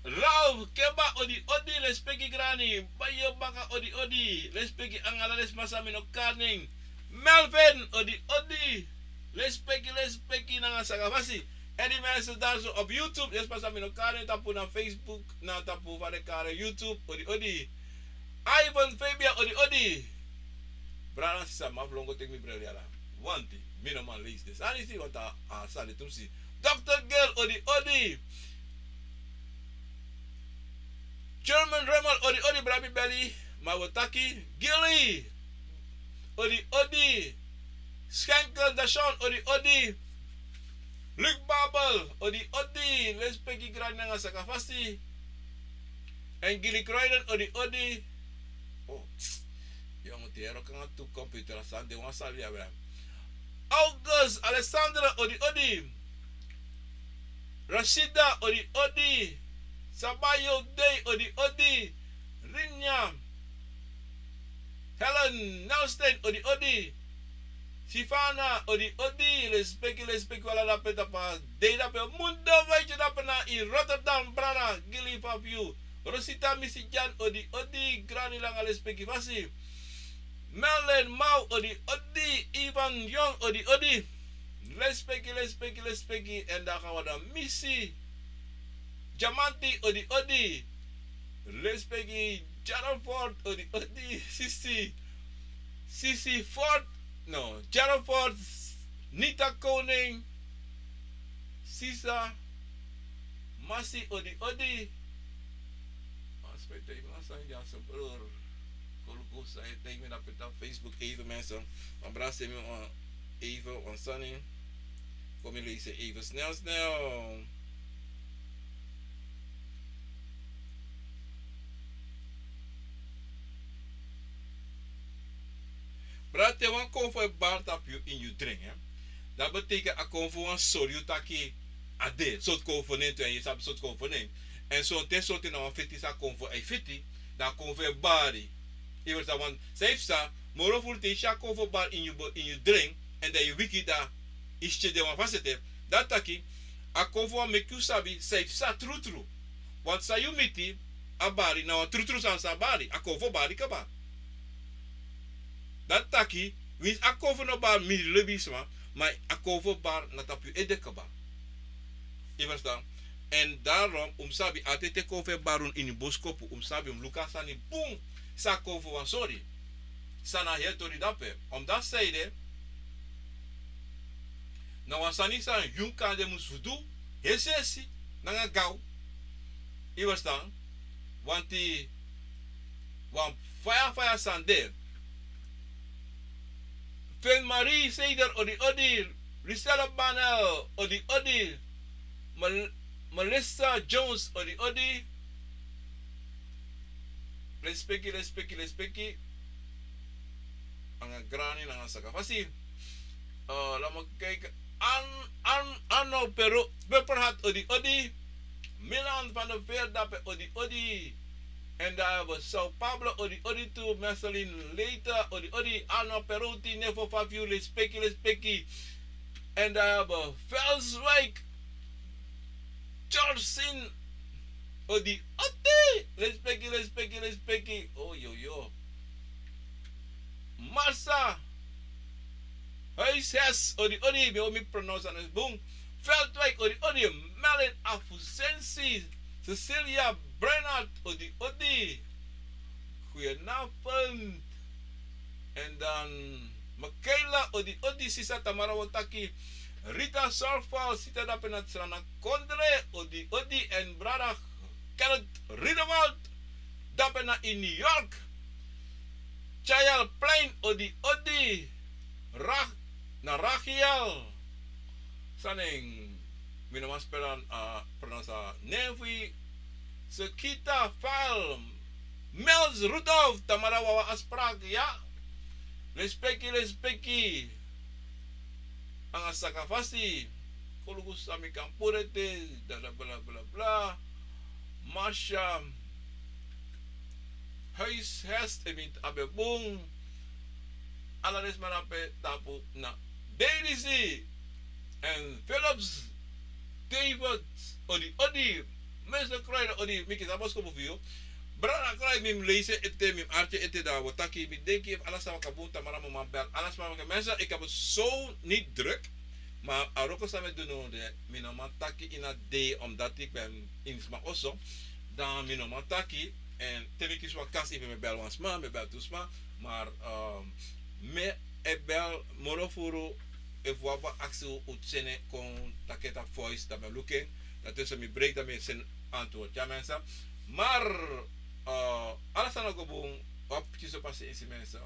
Ralph Keba, odi odi. Lespeki, grani. Bayo baka, odi odi. Lespeki nanga ala den sma san mi no kari nen. Melvin, odi odi. Lespeki, lespeki nanga saka fasi. En die mensen daar zo op YouTube, den sma san mi no kari nen tapu na Facebook, na tapu fa den kari en, YouTube, odi odi. Ivan Fabia, odi odi. Brada nanga sisa, mi abi lon go teki mi bril dya. Wanti, mi no man leisi den sani disi, want a sani tu mi si. Dokter Gil, odi odi. German Remel, odi odi. Brada, mi beli, ma wi o taki. Gilly, odi odi. Schenkel Dashon, odi odi. Luc Babel, odi odi. Lespeki, grani nanga saka fasi. En Gilly Croydon, odi odi. Oh, yu musu yere, nanga tu computer a sani de wan sani ya, bra. August Alexander, odi odi. Rashida, odi odi. Sabayo Day, odi odi. Rinya. Helen Nelstein, odi odi. Sifana, odi odi. Lespeki, lespeki, wi ala drape tapu a dei drape. Mundo Weitje drape na ini Rotterdam, brada. Gilly, fa fu yu? Rosita Misijan, odi odi. Grani, langa lespeki fasi. Merlin Mau, odi odi. Ivan Young, odi odi. Lespeki, lespeki, lespeki. En dan gaan we dan misi Diamanti, odi odi. Lespeki. Gerald Ford, odi odi. Sisi. Sisi Ford, no, Gerald Ford, Nita Koning, Sisa, Masi, odi odi. Mas mi tegen na sani ya, so bror. Koluku sa e tegen mi na peta Facebook even mensen. Maar brada, send mi even wan sani. Kom mi lezen even snel snel. Brada, te wan konfo e bari tapu yu ini yu dren, hè, dati betekent a konfo wani sori yu taki a de. Sortu konfo nen tu, èn yu sabi sortu konfo nen. Èn sonten sorten na wan feti san a konfo e feti, dan a konfo e bari. Yu e ferstan, want san yu e ferstan, moro furu te yu si a konfo bari ini yu bo-, ini yu dren, èn dan yu wiki, dan yu si den wan fasi ete. Dati taki, a konfo wani meki yu sabi san yu e ferstan trutru. Want san yu miti, a bari, na wan trutru sani san a bari, a konfo bari kaba. Dati taki, winsi a konfo no bari miti libisma, ma a konfo bari na tapu yu ede kaba. Yu e ferstan? Èn daarom un mus sabi, a te te konfo e bari unu ini boskopu, un mus sabi, un mus luku a sani bun san a konfo wani sori. San na heri tori dape. Omdat san ede, na wan sani san yu kande mus fu du, heri sesi, nanga gaw. Yu e ferstan? Wanti wan faya faya sani de. Fen Marie Seider, odi odi. Lucella Banel, odi odi. Mel-, Melissa Jones, odi odi. Lespeki, lespeki, lespeki. Nanga grani, nanga sakafasi. Eh, laat me kijken. An, An, Arno Pero, Pepperhat, odi odi. Milan van der Veer dape, odi odi. En daar hebben we Sao Pablo, odi odi tu. Marceline Leita, odi odi. Arno Peruti, Nevo Fafiu, lespeki, lespeki. En daar hebben we Velswijk, Charsin, odi odi. Lespeki, lespeki, lespeki. Oh, yo, yo. Marsa, Huishes, odi odi, mi o mi pronounce na bun. Veldwijk, odi odi. Melin Afusensi, Cecilia Bernard, odi odi. Goedenavond. En dan Michaela, odi odi, sisa Tamara Wotaki. Rita Sorfal, sita dape na Srana Kondre, odi odi. En brada Kenneth Riedewald, dape na in New York. Chayal Plein, odi odi. Rach-, na Rachiel. Saning, mi no man spel a, a, pronounce a nen fu yu. Sekita Fal. Mels Rudolf, Tamara, wawan afspraak, ya. Lespeki, lespeki. Nanga sakafasi. Koluku san mi kan puru ete, dada bla bla bla. Masha. Huishes, efu mi abi en bun. Ala den sma dape tapu na Delisi. En Philips, David, odi odi. Meester Kruider, odi, mi kisi a boskopu fu yu. Brada Kruider, mi mus leisi en ete, mi mus arki en ete, dan wi o taki, mi denki efu ala sani waka bun, Tamara, mi man bel ala sma, want mensen, ik heb het zo niet druk. Maar a wroko san mi e du now de, mi no man taki ini a dei, omdat ik ben ini sma oso. Dan mi no man taki, en te mi kisi wan kasi, efu mi e bel wan sma, mi e bel tu sma. Maar, ehm, mi e bel moro furu, efu wan abi aksi, un seni en kon taki en tapu voice, dan mi e luku en. Dan te so mi break, dan mi e seni antwoord. Ya mensen. Maar, eh, ala sani o go bun, wan pikinso pasensi mensen.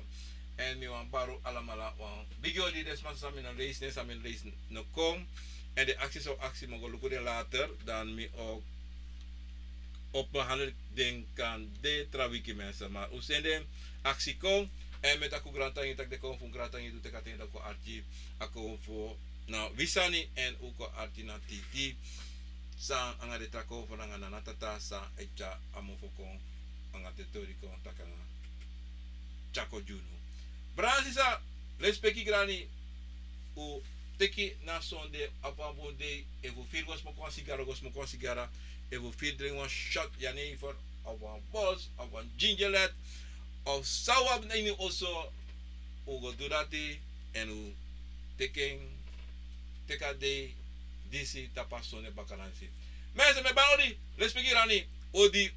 En mi wani bari un alamala wan bigi odi. Den sma san mi no leisi, den san mi leisi no kon. En den aksi san un aksi, mi o go luku den later, dan mi o behandel den kande tra wiki mensen. Maar un seni den aksi kon, en mi e taki un grantangi, taki den kon fu un grantangi, du teki a ten, dan un kon arki a kon fu na wi sani, en un kon arki na titi san nanga den tra kon fu nanga nana tata san e tyari a mofo kon nanga den tori kon taki nanga tyari kon gi unu. Brada, sisa, lespeki, grani, un teki na sonde, abi wan bun dei. Efu un firi go smoki wan sigara, go smoki wan sigara. Efu un firi dringi wan shot jenever, of wan bos, of wan ginger ale, of san un abi na ini oso, un go du dati, en un teki en, teki a dei disi tapu a sonde baka na disi. Mensen, mi e bari odi, lespeki, grani, odi.